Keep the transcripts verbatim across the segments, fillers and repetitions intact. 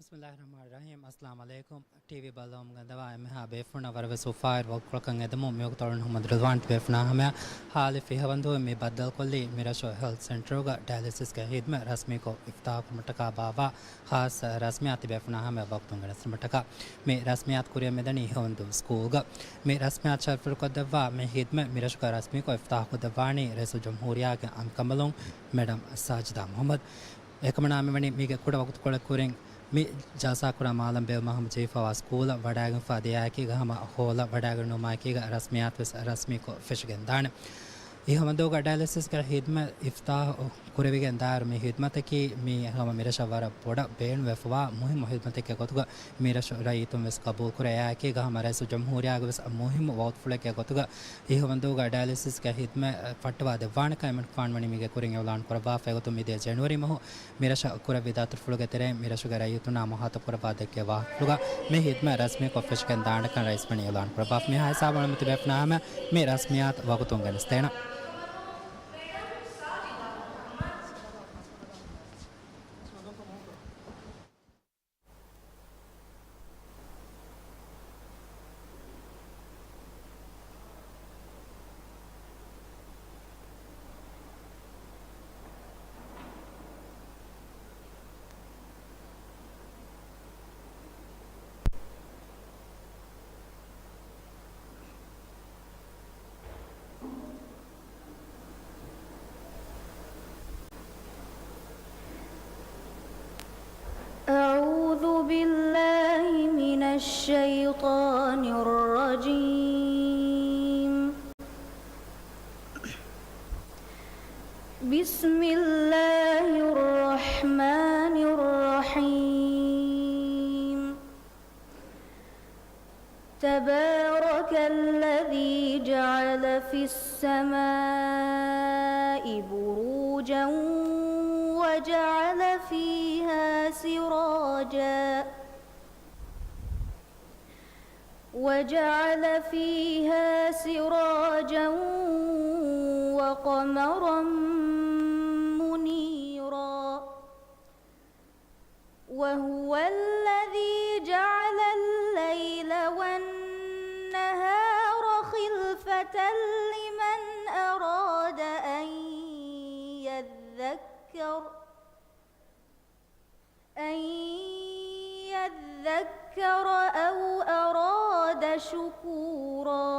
ބިސްމިއްލާހި ރަޙްމާނި ރަޙީމް. އައްސަލާމު ޢަލައިކުމް. ޓީވީ ބައްލަވަމުން ގަންދަވާ އެންމެހާ ބޭފުޅުންނަށް ވަރަށް ވެސް އުފާވެރި ވަގުތުކޮޅަކަށް އެދެމުން މިވަގުތު އަޅުގަނޑު މުޙައްމަދު ރިޟްވާން ތިބޭފުޅުންނާ ހަމަޔަށް ހާލެއް ފިހަވަންދޫ މި ބައްދަލުކޮށްލީ މިރަށު ހެލްތް ސެންޓަރުގަ ޑަޔަލިސިސްގެ ހިދްމަތް ރަސްމީކޮށް އިފްތާޙުކުރުމަށްޓަކާ ބާއްވާ ޚާއްޞަ ރަސްމިއްޔާތު ތިބޭފުޅުންނާ ހަމަޔަށް ވަގުތުން ގެނެސްދިނުމަށްޓަކާ. މި ރަސްމިއްޔާތު ކުރިއަށް މިދަނީ ހިހަވަންދޫ ސްކޫލްގަ. މި ރަސްމިއްޔާތު ޝަރަފުވެރިކޮށްދެއްވާ މި ހިދްމަތް މިރަށުގަ ރަސްމީކޮށް އިފްތާޙުކޮށްދެއްވާނީ ރައީސުލްޖުމްހޫރިއްޔާގެ އަނބިކަނބަލުން މެޑަމް ސާޖިދާ މުޙައްމަދު. އެކަމަނާ މިވަނީ މީގެ ކުޑަ ވަގުތުކޮޅެއް ކުރިން މި ޖަލްސާ ކުރާ މާލަން ބޭއްވުމަށް ހަމަޖެހިފަވާ ސްކޫލަށް ވަޑައިގެންފާ ދިޔައިކީގަ ހަމަ ހޯލަށް ވަޑައިގެންނުމާއެކީގަ ރަސްމިއްޔާތު ވެސް ރަސްމީކޮށް ފެށިގެންދާނެ. ހިހަވަންދޫގަ ޑަޔަލިސިސްގެ ހިދްމަތް އިފްތާޙު ކުރެވިގެން ދާއިރު މި ހިދްމަތަކީ މީ ހަމަ މިރަށަށް ވަރަށް ބޮޑަށް ބޭނުންވެފަވާ މުހިއްމު ހިދްމަތެއްގެ ގޮތުގަ މިރަށު ރައްޔިތުން ވެސް ގަބޫލުކުރޭ. އެއާއެކީގަ ހަމަ ރައީސުލްޖުމްހޫރިއްޔާގެ ވެސް މުހިއްމު ވަގުތުފުޅެއްގެ ގޮތުގަ ހިހަވަންދޫގަ ޑަޔަލިސިސްގެ ހިދްމަތް ފައްޓަވާ ދެއްވާނެކަން އެމަނިކުފާނު ވަނީ މީގެ ކުރިން އިޢުލާން ކުރައްވާފަ. އެގޮތުން މިދިޔަ ޖެނުއަރީ މަހު މިރަށަށް ކުރެއްވި ދަތުރުފުޅުގެ ތެރެއިން މިރަށުގެ ރައްޔިތުންނާ މުޚާތަބު ކުރައްވާ ދެއްކޭ ވާހަކަފުޅުގަ މި ހިދްމަތް ރަސްމީކޮށް ފެށިގެން ދާނެކަން ރައީސް ވަނީ އިޢުލާން ކުރައްވާފަ. މިހާ ހިސާބުން އަޅުގަނޑު ތިބޭފުޅުންނާ ހަމަ މި ރަސްމިއްޔާތު ވަގުތުން ގެނެސްދޭނަން. أعوذ بالله من الشيطان الرجيم. بسم الله الرحمن الرحيم. تبارك الذي جعل في السماء بروجا وجعل فيها سراجا، وجعل فيها سراجا وقمرا منيرا. وهو الذي جعل الليل والنهار خلفة لمن أراد أن يذكر، أن يذكر أو أراد شكورا.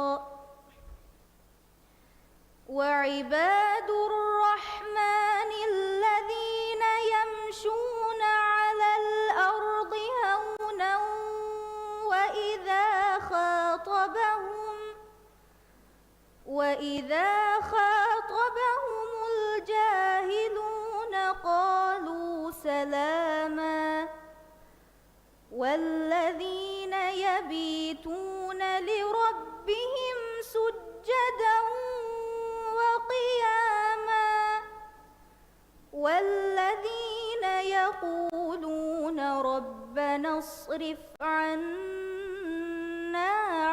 وعباد الرحمن الذين يمشون على الأرض هونا وإذا خاطبهم، وإذا خاطبهم الجاهلون قالوا سلاما. والذين يبيتون لربهم سجدا وقياما، والذين يقولون ربنا اصرف عنا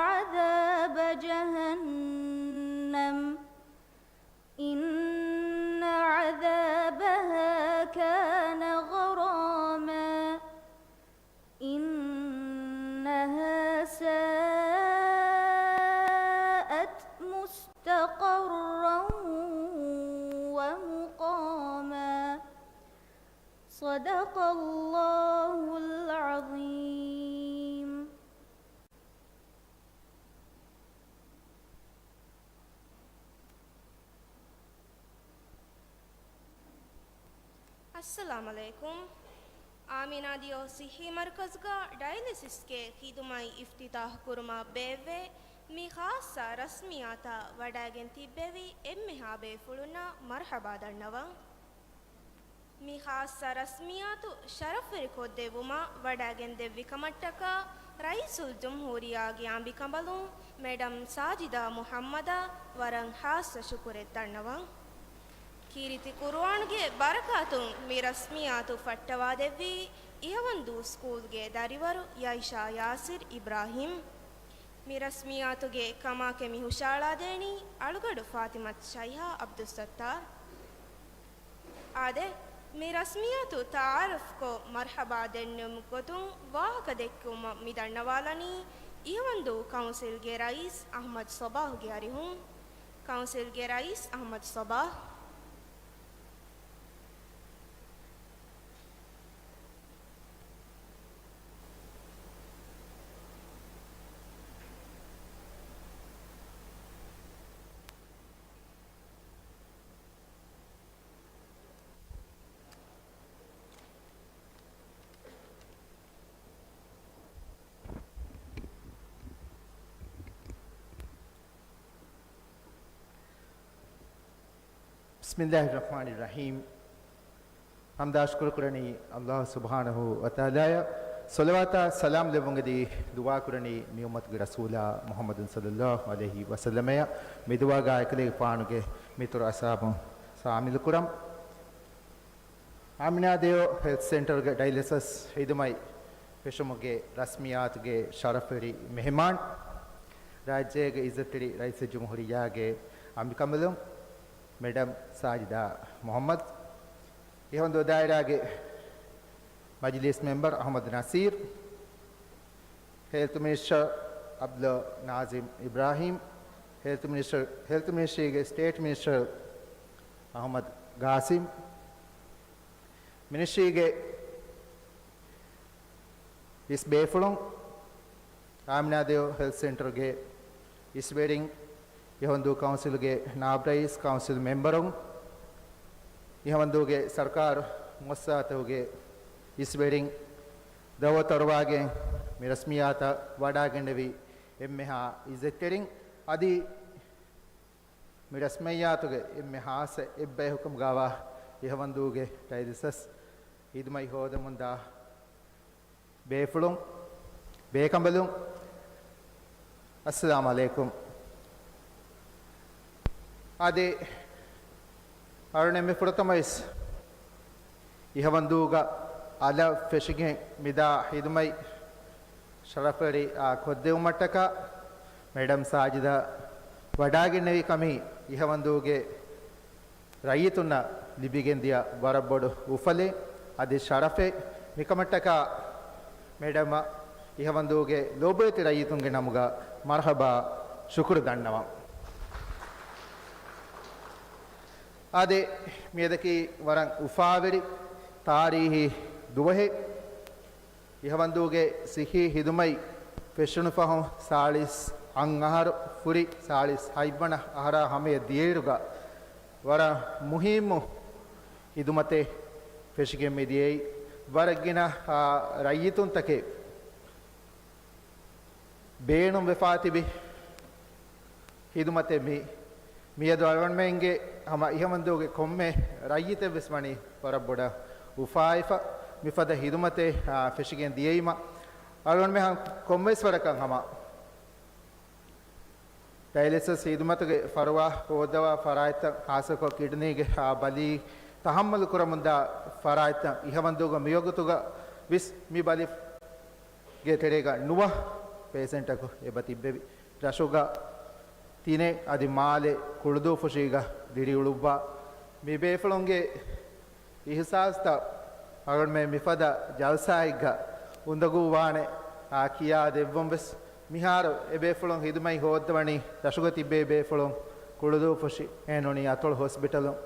عذاب جهنم إن عذابها كان غراما إنها ساءت مستقرا ومقاما. صدق الله العظيم. އައްސަލާމު ޢަލައިކުމް. އާމިނާ ދިޔޯ ޞިއްޙީ މަރުކަޒުގަ ޑަޔަލިސިސްގެ ޚިދުމަތް އިފްތިތާޙު ކުރުމަށް ބޭއްވޭ މި ޚާއްޞަ ރަސްމިއްޔާތަށް ވަޑައިގެން ތިއްބެވި އެންމެހާ ބޭފުޅުންނަށް މަރުޙަބާ ދަންނަވަން. މި ޚާއްޞަ ރަސްމިއްޔާތު ޝަރަފުވެރިކޮށްދެއްވުމަށް ވަޑައިގެންދެއްވި ކަމަށްޓަކާ، ރައީސުލްޖުމްހޫރިއްޔާގެ އަނބިކަނބަލުން މެޑަމް ސާޖިދާ މުޙައްމަދަށް ވަރަށް ޚާއްޞަ ޝުކުރެއް ދަންނަވަން. ކީރިތި ޤުރުއާންގެ ބަރަކާތުން މި ރަސްމިއްޔާތު ފައްޓަވާދެއްވީ އިހަވަންދޫ ސްކޫލްގެ ދަރިވަރު ޔައިޝާ ޔާސިރް އިބްރާހީމް. މި ރަސްމިއްޔާތުގެ ކަމާކެ މި ހުށައަޅާދޭނީ އަޅުގަޑު ފާތިމަތު ޝައިހާ ޢަބްދުއްސައްތާރު. އާދެ، މި ރަސްމިއްޔާތު ތައާރަފްކޮށް މަރްޙަބާ ދެންނެވުމުގެ ގޮތުން ވާހަކަ ދެއްކުމަށް މި ދަންނަވާލަނީ އިހަވަންދޫ ކައުންސިލްގެ ރައީސް އަޙްމަދު ޞަބާޙްގެ އަރިހުން. ކައުންސިލްގެ ރައީސް އަޙްމަދު ޞަބާޙް. بسم الله الرحمن الرحيم. ޙަމްދާ ޝުކުރު ކުރަނީ ﷲ ސުބްޙާނަހޫ ވަތަޢާލާއަށް. ޞަލަވާތާ ސަލާމް ލެއްވުން އެދި ދުޢާ ކުރަނީ މި އުއްމަތުގެ ރަސޫލާ މުޙައްމަދު ޞައްލައްލާހު ޢަލައިހި ވަސައްލަމައަށް. މި ދުޢާގަ އެކަލޭގެފާނުގެ މިތުރު އަޞްޙާބުން ޝާމިލު ކުރަން. އާމިނާ ދެއޯ ހެލްތު ސެންޓަރުގެ ޑަޔަލިސިސް ހިދުމަތް ފެށުމުގެ ރަސްމިއްޔާތުގެ ޝަރަފުވެރި މެހެމާން، ރާއްޖޭގެ އިއްޒަތްތެރި ރައީސުލްޖުމްހޫރިއްޔާގެ އަނބިކަނބަލުން މެޑަމް ސާޖިދާ މުޙައްމަދު، އިހަވަންދޫ ދާއިރާގެ މަޖިލީސް މެމްބަރު އަޙްމަދު ނަޞީރު، ހެލްތު މިނިސްޓަރ ޢަބްދުﷲ ނާޒިމް އިބްރާހީމް، ހެލްތު މިނިސްޓަރ، ހެލްތު މިނިސްޓްރީގެ ސްޓޭޓް މިނިސްޓަރ އަޙްމަދު ގާސިމް، މިނިސްޓްރީގެ އިސް ބޭފުޅުން، އާމިނާ ދެއޯ ހެލްތު ސެންޓަރުގެ އިސް ވެރިން، އިހަވަންދޫ ކައުންސިލުގެ ނާއިބު ރައީސް، ކައުންސިލް މެމްބަރުން، އިހަވަންދޫގެ ސަރުކާރު މުއައްސަސާތަކުގެ އިސް ވެރިން، ދަޢުވަތު އަރުވާގެން މި ރަސްމިއްޔާތަށް ވަޑާގެންނެވި އެންމެހާ އިއްޒަތްތެރިން، އަދި މި ރަސްމިއްޔާތުގެ އެންމެ ޚާއްޞަ އެއްބަޔަކު ކަމުގައިވާ އިހަވަންދޫގެ ޑަޔަލިސިސް ހިދުމަތް ހޯދަމުންދާ ބޭފުޅުން، ބޭކަނބަލުން، އައްސަލާމް ޢަލައިކުމް. އާދެ، އަޅުގަނޑުމެން ފުރަތަމަވެސް އިހަވަންދޫގަ އަލަށް ފެށިގެން މިދާ ހިދުމަތް ޝަރަފުވެރި ކޮށްދެވުމަށްޓަކާ މެޑަމް ސާޖިދާ ވަޑާގެންނެވި ކަމީ އިހަވަންދޫގެ ރައްޔިތުންނަށް ލިބިގެންދިޔަ ވަރަށް ބޮޑު އުފަލެއް، އަދި ޝަރަފެއް. މިކަމަށްޓަކާ މެޑަމަށް އިހަވަންދޫގެ ލޯބިވެތި ރައްޔިތުންގެ ނަމުގަ މަރްޙަބާ ޝުކުރު ދަންނަވަން. އާދެ، މިއަދަކީ ވަރަށް އުފާވެރި ތާރީހީ ދުވަހެއް. އިހަވަންދޫގެ ޞިއްޙީ ޚިދުމަތް ފެށުނު ފަހުން ސާޅީސް އަށް އަހަރު ފުރި ސާޅީސް ހަތްވަނަ އަހަރާ ހަމަޔަށް ދިޔައިރުގަ ވަރަށް މުހިއްމު ޚިދުމަތެއް ފެށިގެން މިދިޔައީ. ވަރަށް ގިނަ، އާ، ރައްޔިތުންތަކެއް ބޭނުންވެފާ ތިބި ޚިދުމަތެއް މީ. މިއަދު އަޅުގަނޑުމެންގެ ހަމަ އިހަވަންދޫގެ ކޮންމެ ރައްޔިތެއްވެސް ވަނީ ވަރަށް ބޮޑަށް އުފާވެފަ، މިފަދަ ޚިދުމަތެއް، އާ، ފެށިގެން ދިޔައީމަ. އަޅުގަނޑުމެން ކޮންމެވެސް ވަރަކަށް ހަމަ ޑަޔަލިސިސް ޚިދުމަތުގެ ފަރުވާ ހޯއްދަވާ ފަރާތްތައް، ޚާއްޞަކޮށް ކިޑްނީގެ، އާ، ބަލީ ތަޙައްމަލު ކުރަމުންދާ ފަރާތްތައް އިހަވަންދޫގަ މިވަގުތުގަ ވެސް މި ބަލި ގެ ތެރޭގަ ނުވަ ޕޭސެންޓަކު އެބަ ތިއްބެވި. ރަށުގަ ތިނެއް އަދި މާލެ ކުޅުދޫފުށީގަ ދިރިއުޅުއްވާ މި ބޭފުޅުންގެ އިޙްސާސްތައް އަޅުގަނޑުމެން މިފަދަ ޖަލްސާއެއްގަ އުނދަގޫވާނެ، އާ، ކިޔާ ދެއްވުން ވެސް. މިހާރު އެ ބޭފުޅުން ޚިދުމަތް ހޯއްދަވަނީ ރަށުގަ ތިއްބެވި ބޭފުޅުން ކުޅުދޫފުށި އެހެންނޫނީ އަތޮޅު ހޮސްޕިޓަލުން.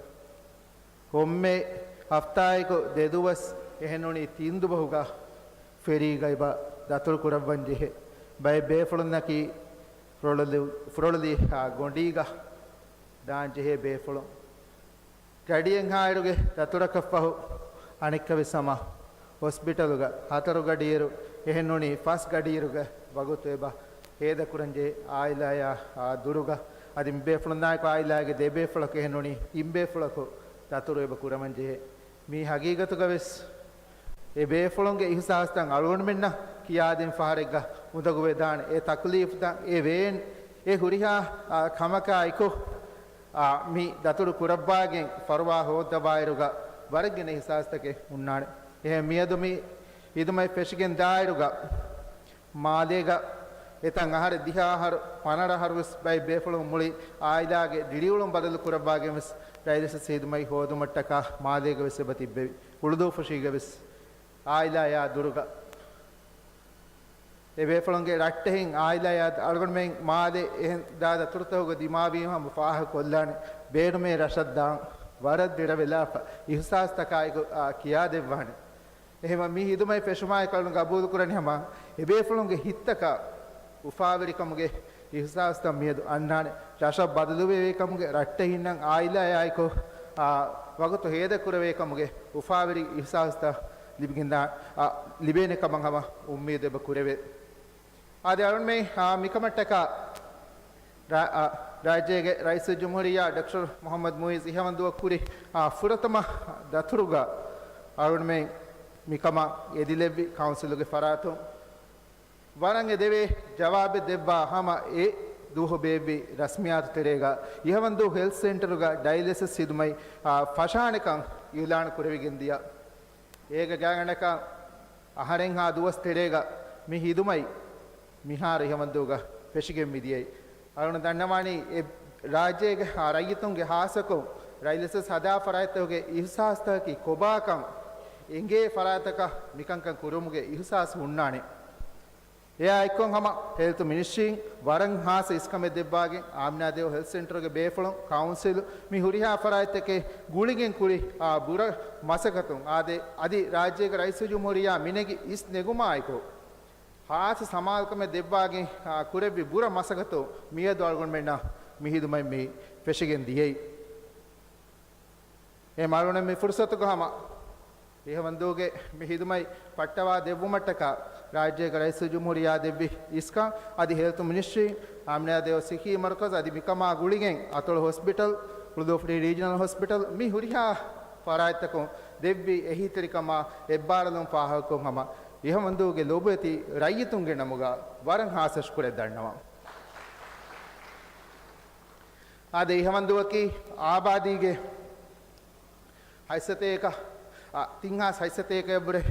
ކޮންމެ ހަފްތާއަކު ދެދުވަސް އެހެންނޫނީ ތިން ދުވަހުގަ ފެރީގައިބަ ދަތުރު ކުރައްވަން ޖެހޭ. ބައެއް ބޭފުޅުންނަކީ ފުރޮޅުލި-، ފުރޮޅުލި، އާ، ގޮނޑީގަ ދާން ޖެހޭ ބޭފުޅުން. ގަޑިއެއްހާއިރުގެ ދަތުރަކަށްފަހު އަނެއްކާވެސް ހަމަ ހޮސްޕިޓަލުގަ ހަތަރު ގަޑިއިރު އެހެންނޫނީ ފަސް ގަޑިއިރުގެ ވަގުތު އެބަ ހޭދަކުރަންޖެހޭ އާއިލާޔާ، އާ، ދުރުގަ. އަދި މިބޭފުޅުންނާއެކު އާއިލާގެ ދެބޭފުޅަކު އެހެންނޫނީ ތިންބޭފުޅަކު ދަތުރު އެބަ ކުރަމަންޖެހޭ. މީ ހަގީގަތުގަވެސް އެ ބޭފުޅުންގެ އިހުސާސްތައް އަޅުގަނޑުމެންނަށް ކިޔާދިން ފަހަރެއްގަ އުނދަގޫވެދާނެ. އެ ތަކުލީފްތައް، އެ ވޭން، އެ ހުރިހާ، އާ، ކަމަކާއެކު، އާ، މި ދަތުރު ކުރައްވާގެން ފަރުވާ ހޯއްދަވާއިރުގަ ވަރަށް ގިނަ އިހުސާސްތަކެއް ހުންނާނެ. އެހެން މިއަދު މި ޚިދުމަތް ފެށިގެން ދާއިރުގަ މާލޭގަ އެތަން އަހަރެއް ދިހަ އަހަރު، ފަނަރަ އަހަރު ވެސް ބައެއް ބޭފުޅުން މުޅި އާއިލާގެ ޑިރިއުޅުން ބަދަލު ކުރައްވާގެން ވެސް ޑަޔަލިސިސް ހިދުމަތް ހޯދުމަށްޓަކާ މާލޭގަ ވެސް އެބަ ތިއްބެވި. ހުޅުދޫފުށީގަ ވެސް އާއިލާޔާ ދުރުގަ އެ ބޭފުޅުންގެ ރައްޓެހިން އާއިލާޔާ އަޅުގަނޑުމެން މާލެ އެހެން ދާ ދަތުރުތަކުގަ ދިމާވީމަ ހަމަ ފާހަގަ ކޮށްލާނެ. ބޭނުމޭ ރަށަށް ދާން ވަރަށް ދެރަވެލާފަ އިހުސާސްތަކާއެކު، އާ، ކިޔާދެއްވާނެ. އެހެމަ މި ހިދުމަތް ފެށުމާއެކު އަޅުން ގަބޫލުކުރަނީ ހަމަ އެބޭފުޅުންގެ ހިތްތަކަށް އުފާވެރިކަމުގެ އިހުސާސްތައް މިއަދު އަންނާނެ. ރަށަށް ބަދަލުވެވޭ ކަމުގެ ރައްޓެހިންނަށް އާއިލާޔާއެކު، އާ، ވަގުތު ހޭދަކުރެވޭ ކަމުގެ އުފާވެރި އިހުސާސްތައް ލިބިގެންދާ، އާ، ލިބޭނެ ކަމަށް ހަމަ އުއްމީދު އެބަ ކުރެވޭ. އާދެ އަޅުންމެ، އާ، މިކަމަށްޓަކާ ރާ-، އާ، ރާއްޖޭގެ ރައީސުލްޖުމްހޫރިއްޔާ ޑޮކްޓަރ މުޙައްމަދު މުޢިއްޒު އިހަވަންދުއަށް ކުރި، އާ، ފުރަތަމަ ދަތުރުގަ އަޅުންމެ މިކަމަށް އެދިލެއްވި ކައުންސިލުގެ ފަރާތުން ވަރަށް އެ ދެވޭ ޖަވާބެއް ދެއްވާ ހަމަ އެ ދުވަހު ބޭއްވި ރަސްމިއްޔާތު ތެރޭގަ އިހަވަންދޫ ހެލްތް ސެންޓަރުގަ ޑަޔަލިސިސް ހިދުމަތް، އާ، ފަށާނެކަން އިޢުލާނު ކުރެވިގެން ދިޔަ. އޭގެ ގާތްގަނޑަކަށް އަހަރެއްހާ ދުވަސް ތެރޭގަ މި ހިދުމަތް މިހާރު އިހަވަންދޫގަ ފެށިގެން މިދިޔައީ. އަޅުން ދަންނަވާނީ އެ ރާއްޖޭގެ އާ ރައްޔިތުންގެ ހާއްސަކޮށް ޑަޔަލިސިސް ހަދާ ފަރާތްތަކުގެ އިހުސާސްތަކަކީ ކޮބާކަން އެނގޭ ފަރާތްތަކަށް މިކަންކަން ކުރުމުގެ އިހުސާސް ހުންނާނެ. އެއާ އެއްކޮށް ހަމަ ހެލްތު މިނިސްޓްރީން ވަރަށް ހާއްސަ އިސްކަމެއް ދެއްވާގެން އާމިނާދޭހު ހެލްތް ސެންޓަރުގެ ބޭފުޅުން، ކައުންސިލު މި ހުރިހާ ފަރާތްތަކެއް ގުޅިގެން ކުރި އާ ބުރަ މަސައްކަތުން އާދެ، އަދި ރާއްޖޭގެ ރައީސުލްޖުމްހޫރިއްޔާ މިނެގި އިސް ނެގުމާއެކު ހާއްސަ ސަމާލުކަމެއް ދެއްވާގެން، އާ، ކުރެއްވި ބުރަ މަސައްކަތު މިއަދު އަޅުގަނޑުމެންނަށް މި ހިދުމަތް މި ފެށިގެން ދިޔައީ. އެ މަރުނެ މި ފުރުސަތުގަ ހަމަ އިހަވަންދޫގެ މި ހިދުމަތް ފައްޓަވާ ދެއްވުމަށްޓަކާ ރާއްޖޭގެ ރައީސުލްޖުމްހޫރިއްޔާ ދެއްވި އިސްކަން އަދި ހެލްތު މިނިސްޓްރީ، އާމިނާދޭހު ސިއްހީ މަރުކަޒު އަދި މިކަމާ ގުޅިގެން އަތޮޅު ހޮސްޕިޓަލް، ހުޅުދޫފުށީ ރީޖަނަލް ހޮސްޕިޓަލް މި ހުރިހާ ފަރާތްތަކުން ދެއްވި އެހީތެރިކަމާ އެއްބާރުލުން ފާހަގަކޮށް ހަމަ އިހަވަންދޫގެ ލޮބުވެތި ރައްޔިތުންގެ ނަމުގަ ވަރަށް ހާއްސަ ޝުކުރެއް ދަންނަވަން. އާދެ، އިހަވަންދުއަކީ އާބާދީގެ ހަތްސަތޭކަ، އާ، ތިން ހާސް ހަތްސަތޭކައަށްވުރެ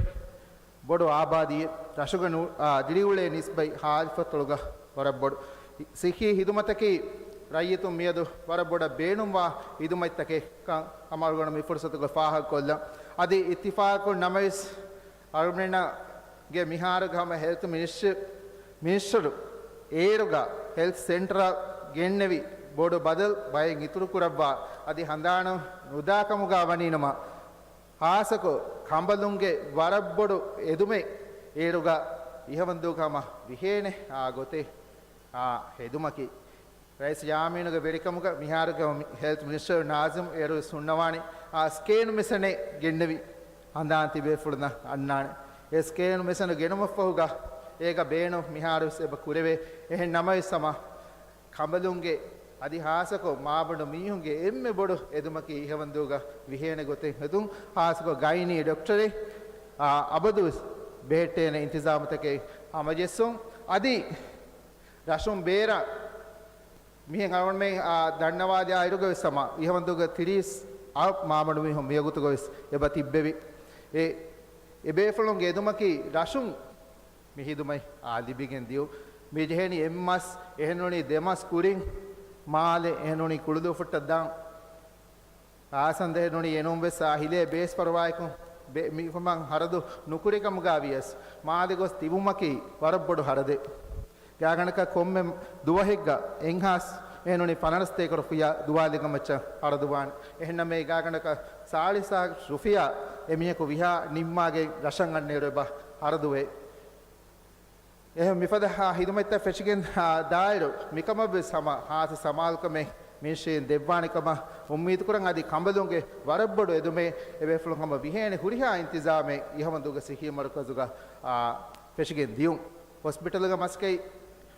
ބޮޑު އާބާދީއެއް. ރަށުގަ ނު-، އާ، ދިރިއުޅޭ ނިސްބަތް ހާލިފަތުޅުގަ ވަރަށް ބޮޑު ސިއްހީ ހިދުމަތަކީ ރައްޔިތުން މިއަދު ވަރަށް ބޮޑަށް ބޭނުންވާ ހިދުމަތްތަކެއްކަން ހަމަ އަޅުގަނޑު މި ފުރުސަތުގަ ފާހަގަކޮށްލަން. އަދި އިއްތިފާޤުން ނަމަވެސް އަޅުގަނޑުމެންނަށް ގެ މިހާރުގަ ހަމަ ހެލްތު މިނިސްޓްރި-، މިނިސްޓަރު އޭރުގަ ހެލްތް ސެންޓަރަށް ގެންނެވި ބޮޑު ބަދަލު ބައެއް އިތުރުކުރައްވާ އަދި ހަނދާނު ނުދާކަމުގަ ވަނީނަމަ، ހާއްސަކޮށް ކަނބަލުންގެ ވަރަށް ބޮޑު އެދުމެއް އޭރުގަ އިހަވަންދޫގަ ހަމަ ވިހޭނެ އާ ގޮތެއް އާ ހެދުމަކީ. ރައީސް ޔާމީނުގެ ވެރިކަމުގަ މިހާރުގެ ހެލްތް މިނިސްޓަރ ނާޒިމް އޭރު ވެސް ހުންނަވާނެ، އާ، ސްކޭން މެޝިނެއް ގެންނެވި ހަނދާން ތިބޭފުޅުންނަށް އަންނާނެ. އެ ސްކޭން މެޝިން ގެނުމަށްފަހުގަ އޭގަ ބޭނުން މިހާރު ވެސް އެބަ ކުރެވޭ. އެހެން ނަމަވެސް ހަމަ ކަނބަލުންގެ އަދި ހާއްސަކޮށް މާބަނޑު މީހުންގެ އެންމެ ބޮޑު އެދުމަކީ އިހަވަންދޫގަ ވިހޭނެ ގޮތެއް ހެދުން، ހާއްސަކޮށް ގައިނީ ޑޮކްޓަރެއް، އާ، އަބަދުވެސް ބެހެއްޓޭނެ އިންތިޒާމުތަކެއް ހަމަޖެއްސުން. އަދި ރަށުން ބޭރަށް މިހެން އަޅުގަނޑުމެން، އާ، ދަންނަވާލި އިރުގަވެސް ހަމަ އިހަވަންދޫގެ ތިރީސް އަށް މާބަނޑު މީހުން މިވަގުތުގަވެސް އެބަ ތިއްބެވި. އެ، އެބޭފުޅުންގެ އެދުމަކީ ރަށުން މި ހިދުމަތް އާ ލިބިގެން ދިޔުން. މި ޖެހެނީ އެއްމަސް، އެހެންނޫނީ ދެމަސް ކުރިން މާލެ، އެހެންނޫނީ ކުޅުދޫފުށަށް ދާން. އާސަންދަހެއް ނޫނީ އެނޫން ވެސް އާ ހިލޭ ބޭސް ފަރުވާއެކު ބެ-، މި ފަމަން ހަރަދު ނުކުރިކަމުގާ ވިޔަސް، މާލެ ގޮސް ތިބުމަކީ ވަރަށް ބޮޑު ހަރަދެއް. ގާގަނޑަކަށް ކޮންމެ ދުވަހެއްގަ އެއްހާސް އެހެންނޫނީ ފަނަރަސް ތޭކަ ރުފިޔާ ދުވާލިގަމައްޗަށް ހަރަދުވާނެ. އެހެންނަމަވެސް ގާގަނޑަކަށް ސާޅީސް ހާސް ރުފިޔާ އެމީހަކު ވިހާ ނިންމާގެން ރަށަށް އަންނައިރު އެބަ ހަރަދުވޭ. އެހެން މިފަދަ ހިދުމަތްތައް ފެށިގެން ދާއިރު، މިކަމަށްވެސް ހަމަ ހާއްސަ ސަމާލުކަމެއް މިނިސްޓްރީން ދެއްވާނެ ކަމަށް އުއްމީދުކުރަން، އަދި ކަނބަލުންގެ ވަރަށް ބޮޑު އެދުމެއް އެބޭފުޅުން ހަމަ ވިހޭނެ ހުރިހާ އިންތިޒާމެއް އިހަވަންދޫގެ ސިއްހީ މަރުކަޒުގަ، އާ، ފެށިގެން ދިޔުން. ހޮސްޕިޓަލުގެ މަސައްކަތް،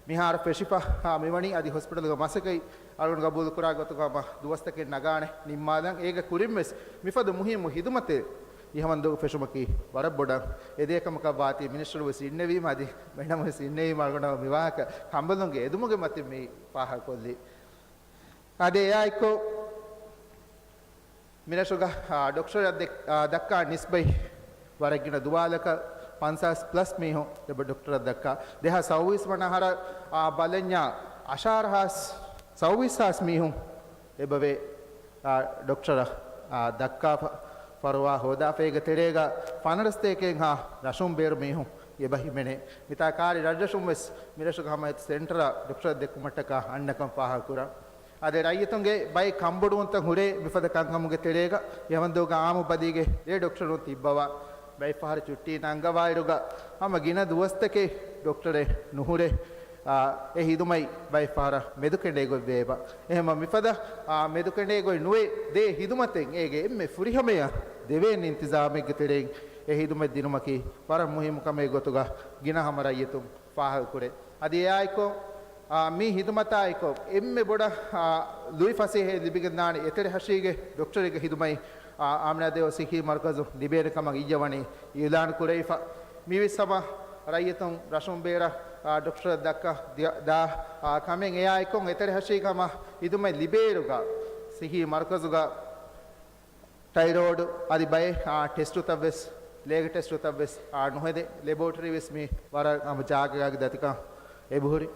މިހާރު ފެށިފަ، އާ، މިވަނީ އަދި ހޮސްޕިޓަލުގެ މަސައްކަތް އަޅުގަނޑު ގަބޫލުކުރާ ގޮތުގަ ހަމަ ދުވަސްތަކެއް ނަގާނެ ނިންމާލަން. އޭގެ ކުރިންވެސް މިފަދަ މުހިއްމު ހިދުމަތެއް އިހަވަންދޫގަ ފެށުމަކީ ވަރަށް ބޮޑަށް އެދޭ ކަމަކަށް ވާތީ މިނިސްޓަރު ވެސް އިންނެވީމަ އަދި މެޑަމް ވެސް އިންނެވީމަ އަޅުގަނޑަށް މިވާހަކަ ކަނބަލުންގެ އެދުމުގެ މަތިން މި ފާހަގަކޮށްލީ. އާދެ، އެއާއެއްކޮށް މިރަށުގަ، އާ، ޑޮކްޓަރަށް ދެ-، އާ، ދައްކާ ނިސްބަތް ވަރަށް ގިނަ ދުވާލަކަށް ފަންސާސް ޕްލަސް މީހުން އެބަ ޑޮކްޓަރަށް ދައްކާ. ދެހާސް ސައުވީސް ވަނަ އަހަރަށް، އާ، ބަލަންޏާ އަށާރަ ހާސް، ސައުވީސް ހާސް މީހުން އެބަވޭ، އާ، ޑޮކްޓަރަށް، އާ، ދައްކާފަ، ފަރުވާ ހޯދާފައިގެ ތެރޭގަ ފަނަރަސްތޭކައެއްހާ ރަށުން ބޭރު މީހުން އެބަ ހިމެނޭ. މިތާ ކާރި ރަށްރަށުން ވެސް މިރަށުގަ ހަމަ އެތި ސެންޓަރަށް ޑޮކްޓަރަށް ދެއްކުމަށްޓަކާ އަންނަކަން ފާހަގަކުރަން. އަދި ރައްޔިތުންގެ ބައެއް ކަންބޮޑުވުންތައް ހުރޭ މިފަދަ ކަންކަމުގެ ތެރޭގަ އެހެން ދުވަހުގަ އާއްމު ބަދީގެ ރޭ ޑޮކްޓަރުން ތިއްބަވާ. ބައެއް ފަހަރު ޗުއްޓީ ނަންގަވާއިރުގަ ހަމަ ގިނަ ދުވަސްތަކެއް ޑޮކްޓަރެއް ނުހުރޭ. އާ، އެ ހިދުމަތް ބައެއް ފަހަރަށް މެދުކެނޑޭގޮތް ވޭބަ. އެހެންމަ މިފަދަ، އާ، މެދުކެނޑޭގޮތް ނުވޭ ދޭ ހިދުމަތެއް އޭގެ އެންމެ ފުރިހަމަޔަށް ދެވޭން އިންތިޒާމެއްގެ ތެރެއިން އެ ހިދުމަތް ދިނުމަކީ ވަރަށް މުހިއްމު ކަމެއް ގޮތުގަ ގިނަ ހަމަ ރައްޔިތުން ފާހަގަކުރޭ. އަދި އެއާއެކު، އާ، މި ހިދުމަތާއެކު އެންމެ ބޮޑަށް، އާ، ލުއިފަސޭހައެއް ލިބިގެންދާނެ އެތެރެ ހަށީގެ ޑޮކްޓަރެއްގެ ހިދުމަތް، އާ، އާމިނާދޭހޯ ސިއްހީ މަރުކަޒު ލިބޭނެ ކަމަށް އިއްޔެ ވަނީ އިއުލާން ކުރެވިފަ. މިވެސް ހަމަ ރައްޔިތުން ރަށުން ބޭރަށް، އާ، ޑޮކްޓަރަށް ދައްކަ ދިޔަ-، ދާ، އާ، ކަމެއް. އެއާއެކު އެތެރެ ހަށީގެ ހަމަ ހިދުމަތް ލިބޭއިރުގަ ސިއްހީ މަރުކަޒުގަ ޓައިރޯޑު އަދި ބައެއް، އާ، ޓެސްޓުތައް ވެސް، ލޭގެ ޓެސްޓުތައް ވެސް، އާ، ނުހެދޭ. ލެބޯޓަރީ ވެސް މި ވަރަށް ހަމަ ޖާގަގަ ދަތިކަން އެބަހުރި.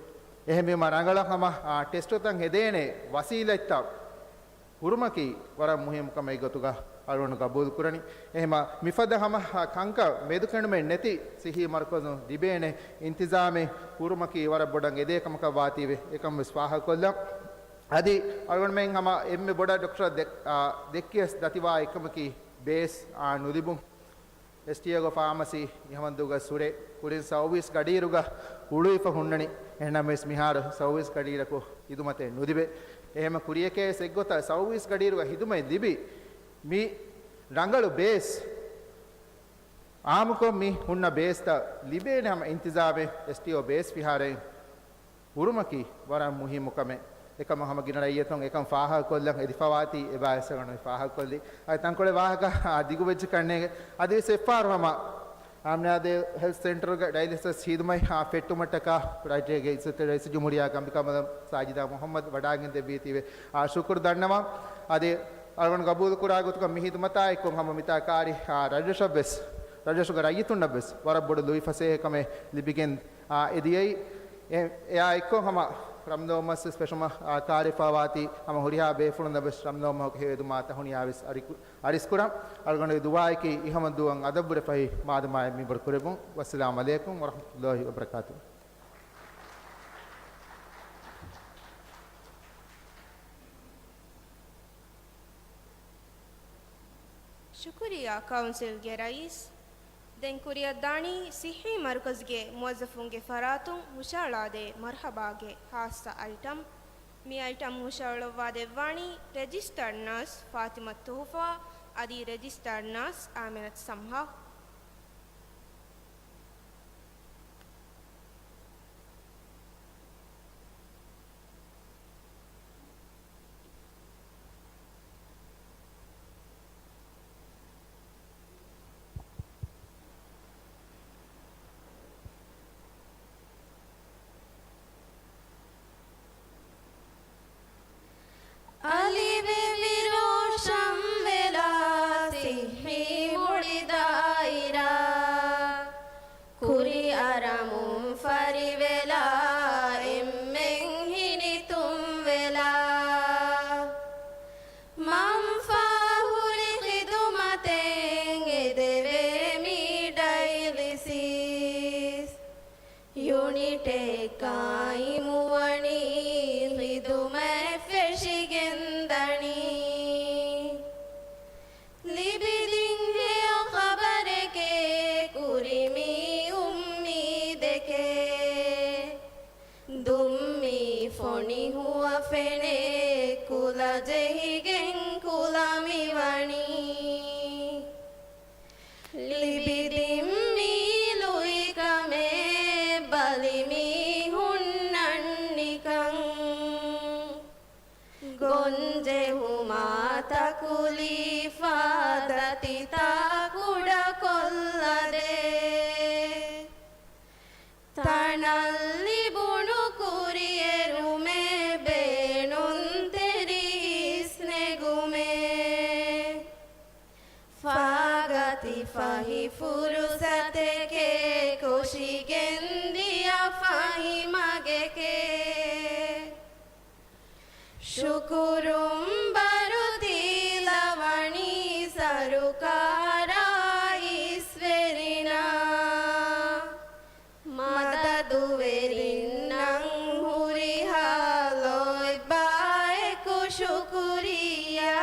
އެހެންވީމަ ރަނގަޅަށް ހަމަ، އާ، ޓެސްޓުތައް ހެދޭނެ ވަސީލަތްތައް ހުރުމަކީ ވަރަށް މުހިއްމު ކަމެއް ގޮތުގަ އަޅުގަނޑު ގަބޫލު ކުރަނީ. އެހެންމަ މިފަދަ ހަމަ، އާ، ކަންކަން މެދުކެނޑުމެއް ނެތި ސިއްހީ މަރުކަޒުން ލިބޭނެ އިންތިޒާމެއް ހުރުމަކީ ވަރަށް ބޮޑަށް އެދޭ ކަމަކަށް ވާތީވެ އެކަން ވެސް ފާހަގަކޮށްލަން. އަދި އަޅުގަނޑުމެން ހަމަ އެންމެ ބޮޑަށް ޑޮކްޓަރަށް ދެ-، އާ، ދެއްކިޔަސް ދަތިވާ އެއްކަމަކީ ބޭސް، އާ، ނުލިބުން. އެސްޓީއޯގެ ފާމަސީ މިހަމަންދޫގަ ސުރެ ކުރިން ސައުވީސް ގަޑިއިރުގަ ހުޅުވިފަ ހުންނަނީ. އެހެންނަމަވެސް މިހާރު ސައުވީސް ގަޑިއިރަކު ހިދުމަތެއް ނުލިބޭ. އެހެންމަ ކުރިޔަކޭ ވެސް އެއްގޮތަށް ސައުވީސް ގަޑިއިރުގަ ހިދުމަތް ލިބި މި ރަނގަޅު ބޭސް އާއްމުކޮށް މި ހުންނަ ބޭސްތައް ލިބޭނެ ހަމަ އިންތިޒާމެއް އެސްޓީއޯ ބޭސް ފިހާރައިން ހުރުމަކީ ވަރަށް މުހިއްމު ކަމެއް. އެކަމަށް ހަމަ ގިނަ ރައްޔިތުން އެކަން ފާހަގަކޮށްލަން އެދިފަވާތީ އެބައިސް އަޅުގަނޑު ފާހަގަކޮށްލީ. އަދި ތަންކޮޅެއް ވާހަކަ، އާ، ދިގުވެއްޖެ ކަންނޭނގެ. އަދިވެސް އެއްފަހަރު ހަމަ އާމިނާދޭ ހެލްތް ސެންޓަރުގެ ޑަޔަލިސިސް ހިދުމަތް، އާ، ފެއްޓުމަށްޓަކާ ރާއްޖޭގެ އިއްޒަތްތެރި ރައީސުލްޖުމްހޫރިއްޔާ ކަނބިކަނބަލަން ސާޖިދާ މުހައްމަދު ވަޑައިގެންދެއްވީތީވެ، އާ، ޝުކުރު ދަންނަވަން. އަދި އަޅުގަނޑު ގަބޫލުކުރާ ގޮތުގަ މި ހިދުމަތާއެކު ހަމަ މިތާ ކާރި، އާ، ރަށްރަށަށްވެސް، ރަށްރަށުގެ ރައްޔިތުންނަށްވެސް ވަރަށް ބޮޑު ލުއިފަސޭހަ ކަމެއް ލިބިގެން، އާ، އެދިޔައީ. އެ-، އެއާ އެއްކޮށް ހަމަ ރަމްލޯމަސްވެސް ފެށުމަށް، އާ، ކާރިފަވާތީ ހަމަ ހުރިހާ ބޭފުޅުންނަށްވެސް ރަމްލޯމަހުގެ ހެޔޮއެދުމާ ތަހުނިޔާވެސް އަރިކު-، އަރިސްކުރަން. އަޅުގަނޑުގެ ދުޢާއަކީ އިހަމަންދޫއަށް އަދަބުވުރެ ފަހި މާދަމާއެއް މިންބަރު ކުރެއްވުން. ވައްސަލާމް ޢަލައިކުމް ވަރަޙްމަތުﷲ ވަބަރަކާތުހު. ޝުކުރިއްޔާ ކައުންސިލްގެ ރައީސް. ދެން ކުރިއަށްދާނީ ސިއްހީ މަރުކަޒުގެ މުވައްޒަފުންގެ ފަރާތުން ހުށައަޅާދޭ މަރްޙަބާގެ ޚާއްޞަ އައިޓަމް. މި އައިޓަމް ހުށައަޅުއްވާދެއްވާނީ ރެޖިސްޓަރޑް ނާސް ފާތިމަތު ތުހުފާ އަދި ރެޖިސްޓަރޑް ނާސް އާމިނަތު ސަމްހާ. އަލިވެވި ރޯޝަންވެލާ ސިއްހީ މުޅި ދާއިރާ، ކުރިއަރަމުން ފަރިވެލާ އެންމެން ހިނިތުންވެލާ، މަންފާހުރި ޚިދުމަތެއް އެދެވޭ މި ޑައިލިސިސް ޔުނިޓެއް ޤާއިމުވަނީ ޚިދުމަތް ފެށިގެންދަނީ. ލިބިދިން ހެޔޮ ޚަބަރެކޭ ކުރިމީ އުއްމީދެކޭ. ދުއްމީ ފޮނި ހުވަފެނެއް ކުލަ ޖެހިގެން ކުލަ މިވަނީ. ލިބިދިން މީ ލުއިކަމެއް ބަލި މީހުންނަށް ނިކަން. ގޮންޖެހުމާ ތަކުލީފާ ދަތިތާ ކުޑަކޮށްލަދޭ. ތަނަށް ލިބުނު ކުރިއެރުމެއް ބޭނުންތެރި އިސްނެގުމޭ. ފާގަތި ފަހި ފުރުސަތެކޭ. ގެންދިޔަ ފަހި މަގެކޭ. ޝުކުރުން ބަރު ތީލަ ވަނީ ސަރުކާރާ އިސްވެރިންނަށް. މަދަދުވެރިންނަށް ހުރިހާ ލޯތްބާއެކު ޝުކުރިއްޔާ.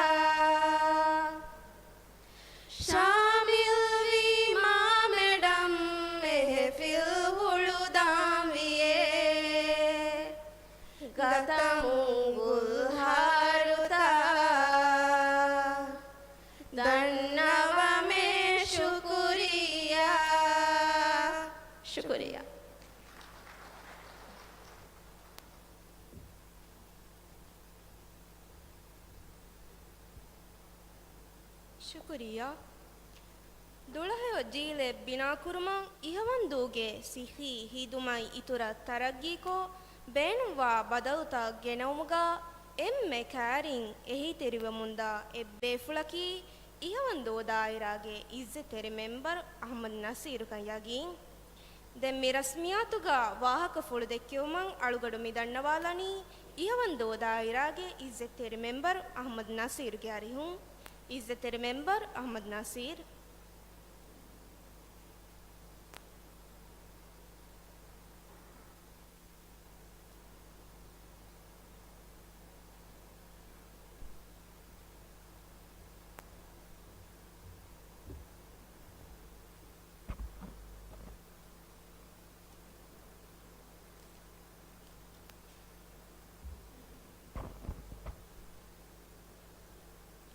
ޝާމިލްވީމާ މެޑަމް މެހެފިލް ހުޅުދާންވިއޭ. ގަތަމުން ގުލްހާރުތައް ދަންނަވަމޭ. ޝުކުރިއްޔާ. ޝުކުރިއްޔާ. ޝުކުރިއްޔާ. ދުޅަހެޔޮ ޖީލެއް ބިނާކުރުމަށް އިހަވަންދޫގެ ސިއްހީ ހިދުމަތް އިތުރަށް ތަރައްގީކޮށް، ބޭނުންވާ ބަދަލުތައް ގެނައުމުގަ އެންމެ ކައިރިން އެހީތެރިވަމުންދާ އެއްބޭފުޅަކީ އިހަވަންދޫ ދާއިރާގެ އިއްޒަތްތެރި މެމްބަރު އަޙްމަދު ނަސީރުކަން ޔަގީން. ދެން މި ރަސްމިއްޔާތުގަ ވާހަކަފުޅު ދެއްކެވުމަށް އަޅުގަނޑު މި ދަންނަވާލަނީ، އިހަވަންދޫ ދާއިރާގެ އިއްޒަތްތެރި މެމްބަރު އަޙްމަދު ނަސީރުގެ އަރިހުން. އިއްޒަތްތެރި މެމްބަރު އަޙްމަދު ނަސީރު.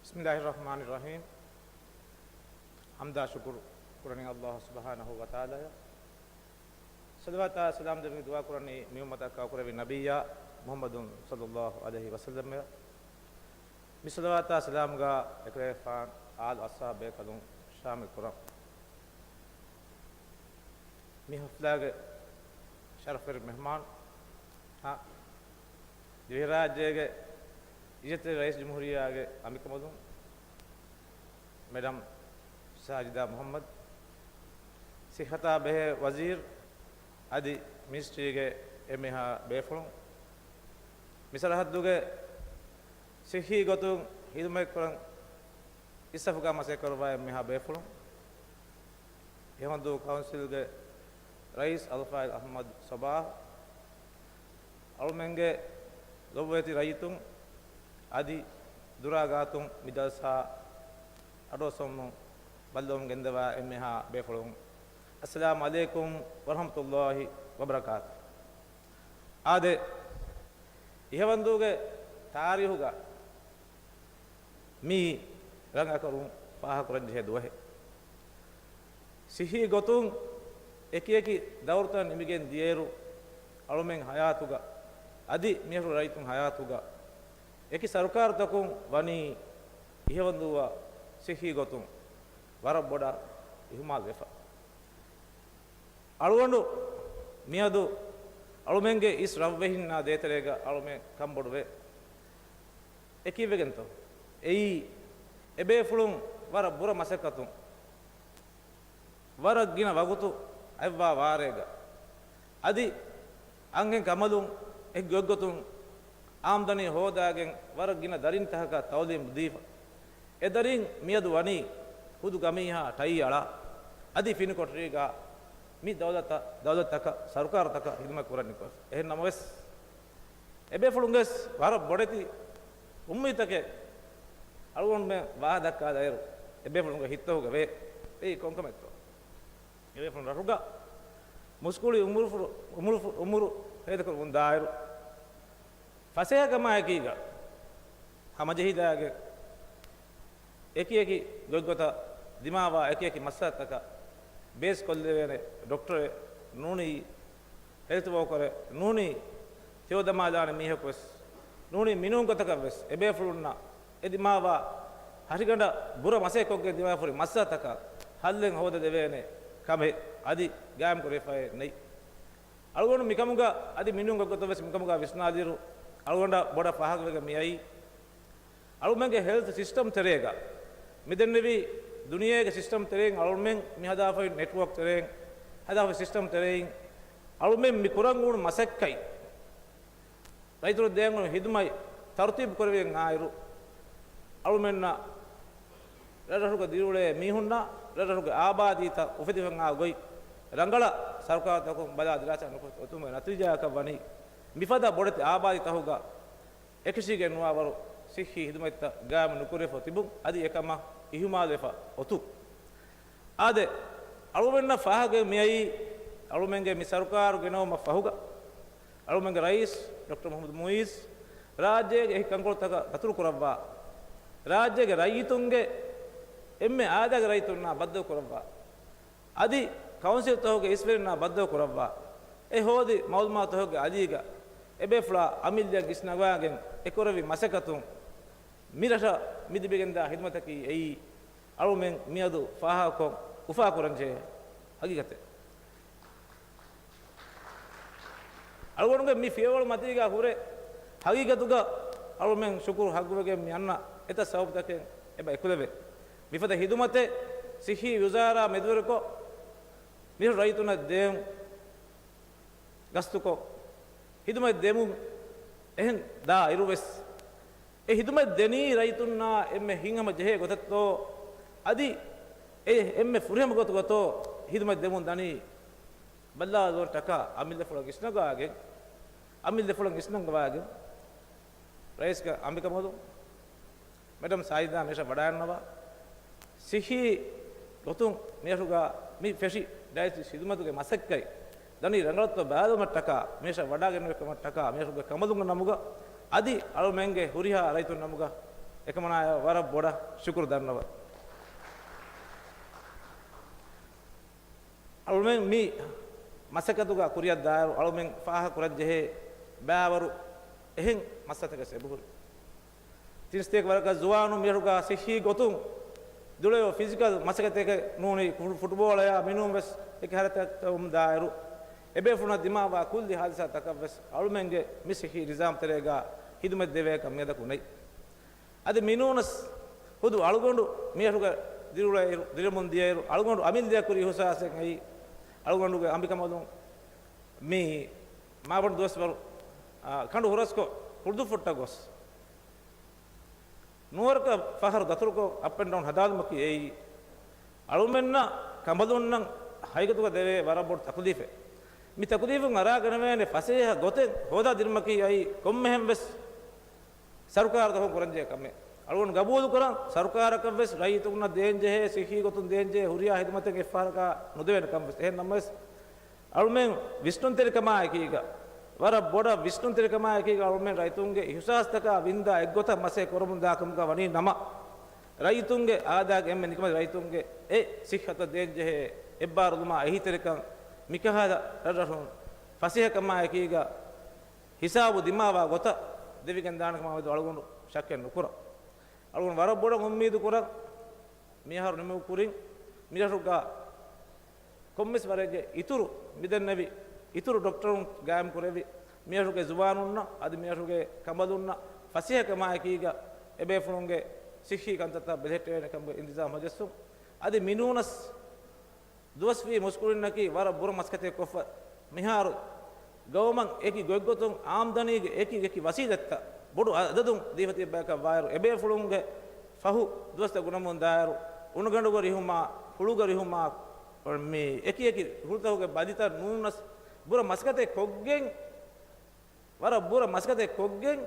بسم الله الرحمن الرحيم. ޙަމްދާ ޝުކުރު ކުރަނީ ﷲ ސުބްޙާނަހޫ ވަތަޢާލާއަށް. ޞަލަވާތާ ސަލާމް ދެމި ދުޢާ ކުރަނީ މި އުއްމަތަށް ކައުކުރެއްވި ނަބިއްޔާ މުޙައްމަދު ޞައްލައްލާހު ޢަލައިހި ވަސައްލަމަށް. މި ޞަލަވާތާ ސަލާމްގަ އެކަލޭގެފާން އާލު އަޞްޙާބު ބޭކަލުން ޝާމިލް ކުރަން. މި ޙަފްލާގެ ޝަރަފުވެރި މެހްމާން، ހަ، ދިވެހިރާއްޖޭގެ އިއްޒަތްތެރި ރައީސް ޖުމްހޫރިއްޔާގެ އަނބިކަނބަލުން، މެޑަމް ސާޖިދާ މުޙައްމަދު، ސިއްހަތާ ބެހޭ ވަޒީރު އަދި މިނިސްޓްރީގެ އެންމެހާ ބޭފުޅުން، މި ސަރަހައްދުގެ ސިއްހީ ގޮތުން ހިދުމަތްކުރަން އިސް ސަފުގަ މަސައްކަތްކުރައްވާ އެންމެހާ ބޭފުޅުން، އިހަވަންދޫ ކައުންސިލްގެ ރައީސް އަލްފާޟިލް އަޙްމަދު ޞަބާޙް، އަޅުމެންގެ ލޮބުވެތި ރައްޔިތުން އަދި ދުރާ ގާތުން މި ޖަލްސާ އަޑުއައްސަވަމުން ބައްލަވަމުން ގެންދަވާ އެންމެހާ ބޭފުޅުން، އައްސަލާމް ޢަލައިކުމް ވަރަޙްމަތުﷲި ވަބަރަކާތު. އާދެ، އިހަވަންދޫގެ ތާރީހުގަ މީ ރަނގަކަރުން ފާހަގަކުރަންޖެހޭ ދުވަހެއް. ސިއްހީ ގޮތުން އެކިއެކި ދައުރުތައް ނިމިގެން ދިޔައިރު، އަޅުމެން ހަޔާތުގަ އަދި މިއަށް ރައްޔިތުން ހަޔާތުގަ އެކި ސަރުކާރުތަކުން ވަނީ އިހަވަންދޫއަށް ސިއްހީ ގޮތުން ވަރަށް ބޮޑަށް އިހުމާލު ވެފަ. އަޅުގަނޑު މިއަދު އަޅުމެންގެ އިސް ރަށްވެހިންނާ ދޭތެރޭގަ އަޅުމެން ކަންބޮޑުވޭ. އެކީވެގެންތޯ؟ އެއީ އެބޭފުޅުން ވަރަށް ބުރަ މަސައްކަތުން، ވަރަށް ގިނަ ވަގުތު އަތްވާ ވާރޭގަ، އަދި އަންހެން ކަނބަލުން އެކި ގޮތްގޮތުން އާމްދަނީ ހޯދާގެން ވަރަށް ގިނަ ދަރިންތަކަކަށް ތައުލީމު ދީފަ. އެ ދަރިން މިއަދު ވަނީ ހުދު ގަމީހާ ޓައި އަޅާ، އަދި ފިނި ކޮޓަރީގަ މި ދައުލަތަށް، ދައުލަތަކަށް، ސަރުކާރުތަކަށް ހިދުމަތް ކުރަން ނިކުމެފަ. އެހެން ނަމަވެސް، އެބޭފުޅުންގެސް ވަރަށް ބޮޑެތި އުއްމީދުތަކެއް އަޅުގަނޑުމެން ވާހަކަދައްކާލާއިރު، އެބޭފުޅުންގެ ހިތްތަކުގަ ވޭ. އެއީ ކޮންކަމެއްތޯ؟ އެބޭފުޅުން ރަށުގަ މުސްކުޅި އުމުރުފުރު-، އުމުރުފު-، އުމުރު ހޭދަކުރަމުން ދާއިރު، ފަސޭހަކަމާއެކީގަ ހަމަޖެހިދާގެން، އެކިއެކި ގޮތްގޮތަށް ދިމާވާ އެކިއެކި މައްސަލަތަކަށް ބޭސްކޮށްލެވޭނެ ޑޮކްޓަރެއް ނޫނީ، ހެލްތު ވޯކަރެއް ނޫނީ، ތެޔޮ ދަމާލާނެ މީހަކުވެސް ނޫނީ، މިނޫން ގޮތަކަށްވެސް އެބޭފުޅުންނަށް އެ ދިމާވާ ހަށިގަނޑަށް ބުރަ މަސައްކަތްކޮށްގެން ދިމާވާފަހުރި މައްސަލަތަކަށް ހައްލެއް ހޯދަދެވޭނެ ކަމެއް އަދި ގާއިމްކުރެވިފައެއް ނެތް. އަޅުގަނޑު މިކަމުގަ އަދި މިނޫން ގޮތްގޮތަށްވެސް މިކަމުގަ ވިސްނާލިއިރު، އަޅުގަނޑަށް ބޮޑަށް ފާހަގަވެގެން މިއައީ، އަޅުމެންގެ ހެލްތު ސިސްޓަމް ތެރޭގަ މިދެންނެވި ދުނިޔޭގެ ސިސްޓަމް ތެރެއިން އަޅުމެން މިހަދާފައި ނެޓްވޯކް ތެރެއިން ހަދާފަ ސިސްޓަމް ތެރެއިން އަޅުމެން މި ކުރަން އުޅުނު މަސައްކަތް، ރައްޔިތުން ދޭން އުޅުނު ހިދުމަތް ތަރުތީބު ކުރެވިގެން އާއިރު، އަޅުމެންނަށް ރަށްރަށުގަ ދިރިއުޅޭ މީހުންނަށް ރަށްރަށުގެ އާބާދީތައް އުފެދިފައި އާ ގޮތް ރަނގަޅަށް ސަރުކާރުތަކުން ބަލާ ދިރާސާ ނުކޮށް އޮތުމުގެ ނަތީޖާއަކަށް ވަނީ، މިފަދަ ބޮޑެތި އާބާދީތަކުގަ އެކަށީގެން ނުވާވަރު ސިއްހީ ހިދުމަތްތައް ގާއިމު ނުކުރެވިފަ ތިބުން އަދި އެކަމަށް އިހުމާލުވެފަ އޮތުން. އާދެ، އަޅުގަނޑަށް ފާހަގަ މިއައީ، އަޅުމެންގެ މި ސަރުކާރު ގެނައުމަށް ފަހުގަ، އަޅުމެންގެ ރައީސް ޑޮކްޓަރ މުޙައްމަދު މުޢިއޒް ރާއްޖޭގެ އެކި ކަންކޮޅުތަކަށް ދަތުރު ކުރައްވާ، ރާއްޖޭގެ ރައްޔިތުންގެ އެންމެ އާދައިގެ ރައްޔިތުންނާ ބައްދަލު ކުރައްވާ، އަދި ކައުންސިލްތަކުގެ އިސްވެރިންނާ ބައްދަލު ކުރައްވާ، އެ ހޯދި މަޢުލޫމާތުތަކުގެ އަލީގަ އެބޭފުޅާ އަމިއްލައަށް ވިސްނަގާގެން އެކުރެއްވި މަސައްކަތުން މި ރަށަށް މި ލިބިގެންދާ ހިދުމަތަކީ އެއީ، އަޅުމެން މިއަދު ފާހަގަކޮށް އުފާކުރަންޖެހޭ ހަގީގަތެއް. އަޅުގަނޑުގެ މި ފިޔަވަޅު މަތީގަ ހުރެ ހަގީގަތުގަ އަޅުމެން ޝުކުރު ހައްގުވެގެން މި އަންނަ އެތައް ސަބަބުތަކެއް އެބަ އެކުލެވޭ. މިފަދަ ހިދުމަތެއް ސިއްހީ ވުޒާރާ މެދުވެރިކޮށް، މި ރައްޔިތުންނަށް ދޭން ގަސްތުކޮށް، ހިދުމަތް ދެމުން އެހެން ދާ އިރުވެސް، އެ ހިދުމަތް ދެނީ ރައްޔިތުންނާ އެންމެ ހިތްހަމަ ޖެހޭ ގޮތަށްތޯ، އަދި އެ އެންމެ ފުރިހަމަ ގޮތުގަތޯ ހިދުމަތް ދެމުން ދަނީ ބައްލާލުވަން ޓަކާ އަމިއްލަފުޅަށް ވިސްނަގާގެން، އަމިއްލަފުޅަށް ވިސްނަންގަވާގެން، ރައީސްގެ އަނބިކަނބަލު މެޑަމް ސާޖިދާ މިރަށަށް ވަޑައިންނަވާ، ސިއްހީ ގޮތުން މިރަށުގަ މި ފެށި ޑަޔަލިސިސް ހިދުމަތުގެ މަސައްކަތް ދަނީ ރަނގަޅަށްތޯ ބަލާލުމަށްޓަކާ، މިރަށަށް ވަޑައިގެންނެވިކަމަށްޓަކާ، މިރަށުގެ ކަނބަލުންގެ ނަމުގަ އަދި އަޅުމެންގެ ހުރިހާ ރައްޔިތުން ނަމުގަ އެކަމަނާޔަށް ވަރަށް ބޮޑަށް ޝުކުރު ދަންނަވަން. އަޅުމެން މި މަސައްކަތުގަ ކުރިއަށް ދާއިރު އަޅުމެން ފާހަގަކުރަންޖެހޭ ބައިވަރު އެހެން މައްސަލަތަކެއް އެބަހުރި. ތިން ސަތޭކަ ވަރަކަށް ޒުވާނުން މިރަށުގަ ސިއްހީ ގޮތުން ދުޅައި ފިޒިކަލް މަސައްކަތެކެއް ނޫނީ ފު-، ފުޓްބޯޅަޔާ މިނޫން ވެސް އެކި ހަރަކާތްތަކުން ދާއިރު، އެބޭފުޅުންނަށް ދިމާވާ ކުއްލި ހާދިސާތަކަށް ވެސް އަޅުމެންގެ މި ސިއްހީ ނިޒާމް ތެރޭގަ ހިދުމަތް ދެވޭކަން މިއަދަކު ނެތް. އަދި މިނޫނަސް ހުދު އަޅުގަނޑު މިރަށުގަ ދިރިއުޅޭއިރު، ދިރިއުޅުމުން ދިޔައިރު، އަޅުގަނޑު އަމިއްލަޔަށް ކުރި އިހުސާސެއް އެއީ، އަޅުގަނޑުގެ އަނބިކަނބަލުން މި މާބަނޑު ދުވަސްވަރު، އާ، ކަނޑު ހުރަސްކޮށް ހުޅުދުއްފުއްޓަށް ގޮސް، ނުވަރަކަށް ފަހަރު ދަތުރުކޮށް އަޕް އެންޑް ޑައުން ހަދާލުމަކީ އެއީ، އަޅުމެންނަށް ކަނބަލުންނަށް ހަގީގަތުގަ ދެވޭ ވަރަށް ބޮޑު ތަކުލީފެއް. މި ތަކުލީފުން އަރާގަނެވޭނެ ފަސޭހަ ގޮތެއް ހޯދާދިނުމަކީ އައި ކޮންމެހެން ވެސް ސަރުކާރުތަކުން ކުރަންޖެހޭ ކަމެއް. އަޅުގަނޑު ގަބޫލުކުރަން، ސަރުކާރަކަށް ވެސް ރައްޔިތުންނަށް ދޭންޖެހޭ، ސިއްހީ ގޮތުން ދޭންޖެހޭ ހުރިހާ ހިދުމަތެއް އެއްފަހަރަކާ ނުދެވޭނެ ކަން ވެސް. އެހެން ނަމަވެސް، އަޅުމެން ވިސްނުންތެރިކަމާއެކީގަ، ވަރަށް ބޮޑަށް ވިސްނުންތެރިކަމާއެކީގަ އަޅުމެން ރައްޔިތުންގެ އިހުސާސްތަކާ ވިންދާ އެއްގޮތަށް މަސައްކަތް ކުރަމުންދާ ކަމުގަ ވަނީ ނަމަ، ރައްޔިތުންގެ އާދައިގެ އެންމެ ނިކަމެތި ރައްޔިތުންގެ އެ ސިއްހަތަށް ދޭންޖެހޭ އެއްބާރުލުމާ އެހީތެރިކަން މިކަހަލަ ރަށްރަށުން ފަސޭހަކަމާއެކީގަ ހިސާބު ދިމާވާ ގޮތަށް ދެވިގެން ދާނެ ކަމާމެދު އަޅުގަނޑު ޝައްކެއް ނުކުރަން. އަޅުގަނޑު ވަރަށް ބޮޑަށް އުއްމީދު ކުރަން، މިއަހަރު ނިމުމުގެ ކުރިން މިރަށުގަ ކޮންމެސް ވަރެއްގެ އިތުރު މިދެންނެވި އިތުރު ޑޮކްޓަރުން ގާއިމް ކުރެއްވި، މިރަށުގެ ޒުވާނުންނަށް އަދި މިރަށުގެ ކަނބަލުންނަށް ފަސޭހަކަމާއެކީގަ އެބޭފުޅުންގެ ސިއްހީ ކަންތައްތައް ބެލެހެއްޓެވޭނެ ކަމުގެ އިންތިޒާމް ހަޖައްސުން. އަދި މިނޫނަސް ދުވަސްވީ މުސްކުޅިންނަކީ ވަރަށް ބުރަ މަސައްކަތެއް ކޮށްފަ، މިހާރު ގައުމަށް އެކި ގޮތްގޮތުން އާމްދަނީގެ އެކި އެކި ވަސީލަތްތައް ބޮޑު އަދަދުން ދީފަ ތިއްބަޔަކަށް ވާއިރު، އެބޭފުޅުންގެ ފަހު ދުވަސްތައް ގުނަމުން ދާއިރު، އުނިގަނޑުގަ ރިހުމާ، ހުޅުގަ ރިހުމާ، މި އެކި އެކި ހުޅުތަކުގެ ބަލިތައް ނޫނަސް ބުރަ މަސައްކަތެއް ކޮށްގެން، ވަރަށް ބުރަ މަސައްކަތެއް ކޮށްގެން،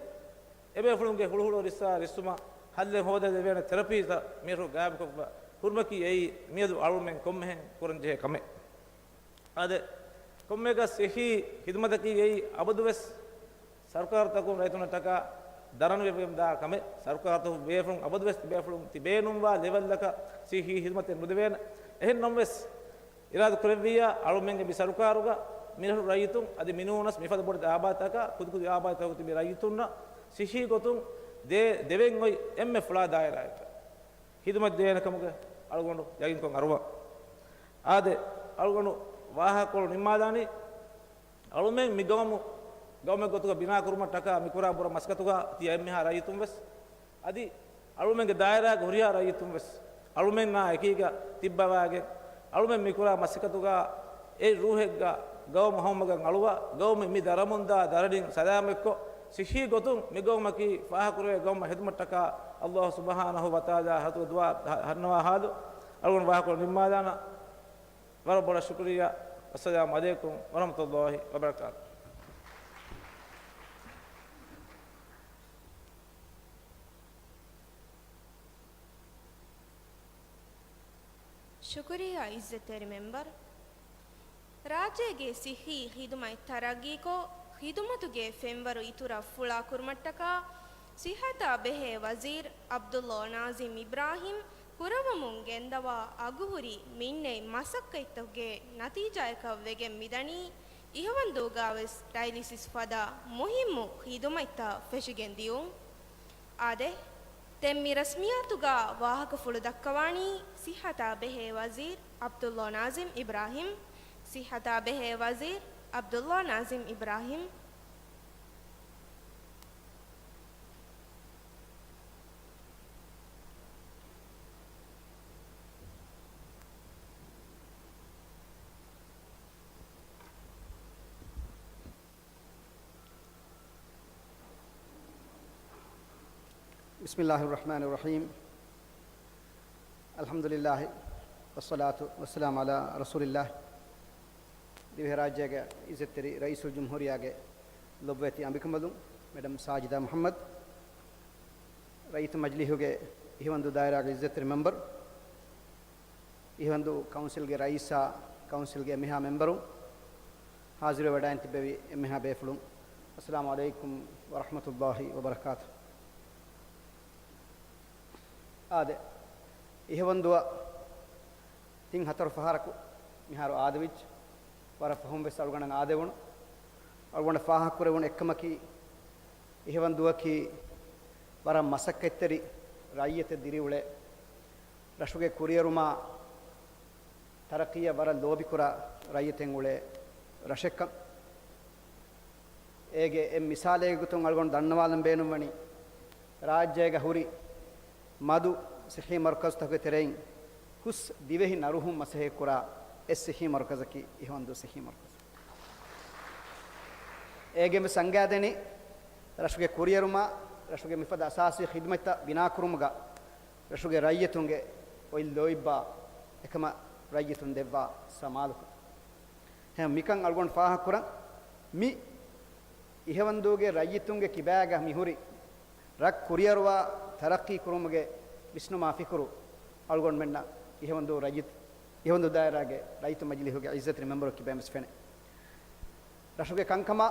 އެބޭފުޅުންގެ ހުޅުހުޅު ރިއްސާ ރިއްސުމަށް ހައްލެއް ހޯދައިދެވޭނެ ތެރަޕީތައް މިރަށު ގާއިމްކޮށްފަ ހުރުމަކީ އެއީ މިއަދު އަޅުމެން ކޮންމެހެން ކުރަންޖެހޭ ކަމެއް. އާދެ، ކޮންމެއަކަސް ސިއްހީ ހިދުމަތަކީ އެއީ އަބަދުވެސް ސަރުކާރުތަކުން ރައްޔިތުންނަށްޓަކާ ދަރަނިވެގެންދާ ކަމެއް. ސަރުކާރުތަކުން ބޭފުޅުން އަބަދުވެސް ތިބޭފުޅުން ތިބޭނުންވާ ލެވެލްއަކަށް ސިއްހީ ހިދުމަތެއް ނުދެވޭނެ. އެހެން ނަމަވެސް، އިރާދަ ކުރެއްވިއްޔާ އަޅުމެންގެ މި ސަރުކާރުގަ މިރަށު ރައްޔިތުން އަދި މިނޫނަސް މިފަދަ ބޮޑެތި އާބާދީތަކާ ކުދިކުދި އާބާދީތަކު ތިބި ރައްޔިތުންނަށް ސިއްހީ ގޮތުން ދޭ-، ދެވެން އޮތް އެންމެ ފުޅާ ދާއިރާއެއްގަ ހިދުމަތް ދޭނެ ކަމުގެ އަޅުގަނޑު ޔަގީންކޮށް އަރުވަން. އާދެ، އަޅުގަނޑު ވާހަކަކޮޅު ނިންމާލާނީ، އަޅުމެން މި ގައުމު، ގައުމެއް ގޮތުގަ ބިނާކުރުމަށްޓަކާ މިކުރާ ބުރަ މަސައްކަތުގަ ތިޔަ އެންމެހާ ރައްޔިތުން ވެސް އަދި އަޅުމެންގެ ދާއިރާގެ ހުރިހާ ރައްޔިތުން ވެސް އަޅުމެންނާ އެކީގަ ތިއްބަވާގެން، އަޅުމެން މިކުރާ މަސައްކަތުގަ އެ ރޫހެއްގަ ގައުމު ހަމަމަގަށް އަޅުވާ، ގައުމެއް މި ދަރަމުންދާ ދަރަނިން ސަލާމަތްކޮށް، ސިއްހީ ގޮތުން މި ގައުމަކީ ފާހަކުރެވޭ ގައުމަށް ހެދުމަށްޓަކާ ﷲ ސުބްޙާނަހޫ ވަތަޢާލާ ހަތުރު ދުޢާ ހަންނަވާ ހާލު. އަޅުގަނޑު ވާހަކަ ނިންމާލާނަ. ވަރަށް ބޮޑަށް ޝުކުރިއްޔާ. އައްސަލާމު ޢަލައިކުމް ވަރަޙްމަތުﷲ ވަބަރަކާތު. ޝުކުރިއްޔާ ޢިއްޒަތްތެރި މެމްބަރު. ރާއްޖޭގެ ސިއްހީ ޚިދުމަތް ތަރައްގީކޮށް، ޚިދުމަތުގެ ފެންވަރު އިތުރަށް ފުޅާކުރުމަށްޓަކާ، ސިއްހަތާ ބެހޭ ވަޒީރު ޢަބްދުﷲ ނާޒިމް އިބްރާހިމް ކުރައްވަމުން ގެންދަވާ އަގުހުރި މިންނެތް މަސައްކަތްތަކުގެ ނަތީޖާއަކަށް ވެގެން މިދަނީ، އިހަވަންދޫގަ ވެސް ޑައިލިސިސް ފަދަ މުހިއްމު ޚިދުމަތްތައް ފެށިގެން ދިޔުން. އާދެ، ދެން މި ރަސްމިއްޔާތުގަ ވާހަކަފުޅު ދައްކަވާނީ ސިއްހަތާ ބެހޭ ވަޒީރު ޢަބްދުﷲ ނާޒިމް އިބްރާހިމް. ސިއްހަތާ ބެހޭ ވަޒީރު ޢަބްދުﷲ ނާޒިމް އިބްރާހިމް. بسم الله الرحمن الرحيم. الحمد لله والصلاة والسلام على رسول الله. ދިވެހިރާއްޖޭގެ ޢިއްޒަތްތެރި ރައީސުލްޖުމްހޫރިއްޔާގެ ލޮބުވެތި އަނބިކަނބަލުން މެޑަމް ސާޖިދާ މުޙައްމަދު، ރައްޔިތު މަޖިލީހުގެ އިހުވަންދޫ ދާއިރާގެ ޢިއްޒަތްތެރި މެމްބަރު، އިހުވަންދޫ ކައުންސިލްގެ ރައީސާ، ކައުންސިލްގެ އެންމެހާ މެމްބަރުން، ޙާޟިރުވެވަޑައިން ތިއްބެވި އެންމެހާ ބޭފުޅުން، އައްސަލާމު ޢަލައިކުމް ވަރަޙްމަތުﷲ ވަބަރަކާތު. އާދެ، އިހުވަންދުއަށް ތިން ހަތަރު ފަހަރަކު މިހާރު އާދެވިއްޖެ. ވަރަށް ފަހުން ވެސް އަޅުގަނޑަށް އާދެވުނު. އަޅުގަނޑަށް ފާހަގަކުރެވުނު އެއްކަމަކީ، އިހުވަންދުއަކީ ވަރަށް މަސައްކަތްތެރި ރައްޔިތެއް ދިރިއުޅޭ، ރަށުގެ ކުރިއެރުމާ ތަރައްޤީއަށް ވަރަށް ލޯބިކުރާ ރައްޔިތެއް އުޅޭ ރަށެއްކަން. އޭގެ އެއް މިސާލެއްގެ ގޮތުން އަޅުގަނޑު ދަންނަވާލަން ބޭނުންވަނީ، ރާއްޖޭގަ ހުރި މަދު ޞިއްޙީ މަރުކަޒުތަކުގެ ތެރެއިން ހުސް ދިވެހި ނަރުހުން މަސައްކަތްކުރާ އެއް ޞިއްޙީ މަރުކަޒަކީ އިހުވަންދޫ ޞިއްޙީ މަރުކަޒު. އޭގެން ވެސް އަންގާދެނީ، ރަށުގެ ކުރިއެރުމާ، ރަށުގެ މިފަދަ އަސާސީ ޚިދުމަތްތައް ބިނާކުރުމުގަ، ރަށުގެ ރައްޔިތުންގެ އޮތް ލޯތްބާ އެކަމަށް ރައްޔިތުން ދެއްވާ ސަމާލުކަން. ހަމަ މިކަން އަޅުގަނޑު ފާހަގަކުރަން. މި އިހުވަންދޫގެ ރައްޔިތުންގެ ކިބާގަ މިހުރި ރަށް ކުރިއަރުވާ ތަރައްޤީ ކުރުމުގެ ވިސްނުމާ ފިކުރު އަޅުގަނޑުމެންނަށް އިހުވަންދޫ ރައްޔިތު، އިހުވަންދޫ ދާއިރާގެ ރައްޔިތު މަޖިލީހުގެ ޢިއްޒަތްތެރި މެމްބަރު ކިބައިން ވެސް ފެނޭ. ރަށުގެ ކަންކަމާ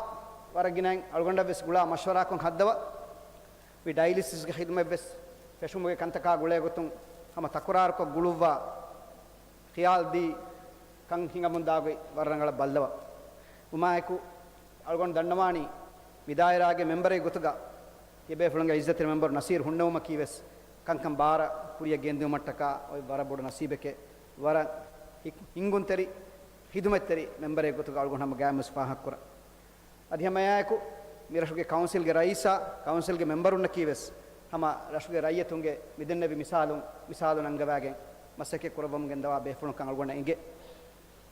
ވަރަށް ގިނައިން އަޅުގަނޑަށް ވެސް ގުޅާ މަޝްވަރާކޮށް ހައްދަވާ، މި ޑައިލިސިސްގެ ޚިދުމަތް ވެސް ފެށުމުގެ ކަންތަކާ ގުޅޭ ގޮތުން ހަމަ ތަކުރާރުކޮށް ގުޅުއްވާ، ޚިޔާލް ދީ ކަން ހިނގަމުންދާ ގޮތް ވަރަށް ރަނގަޅަށް ބައްލަވާ. އުމާއެކު އަޅުގަނޑު ދަންނަވާނީ، މި ދާއިރާގެ މެމްބަރެއް ގޮތުގަ ތިޔަބޭފުޅުންގެ ޢިއްޒަތްތެރި މެމްބަރު ނަސީރު ހުންނެވުމަކީ ވެސް ކަންކަން ބާރަށް ކުރިއަށް ގެންދިއުމަށްޓަކާ އޮތް ވަރަށް ބޮޑު ނަސީބެކޭ. ވަރަށް ހި-، ހިންގުންތެރި ޚިދުމަތްތެރި މެމްބަރެއް ގޮތުގަ އަޅުގަނޑު ހަމަ ގާތްމުވެސް ފާހަގަކުރަން. އަދި ހަމައެއާއެކު މި ރަށުގެ ކައުންސިލްގެ ރައީސާ، ކައުންސިލްގެ މެމްބަރުންނަކީ ވެސް ހަމަ ރަށުގެ ރައްޔިތުންގެ މިދެންނެވި މިސާލުން، މިސާލުން އަންގަވާގެން މަސައްކަތް ކުރައްވަމުން ގެންދަވާ ބޭފުޅުންކަން އަޅުގަނޑަށް އެނގޭ.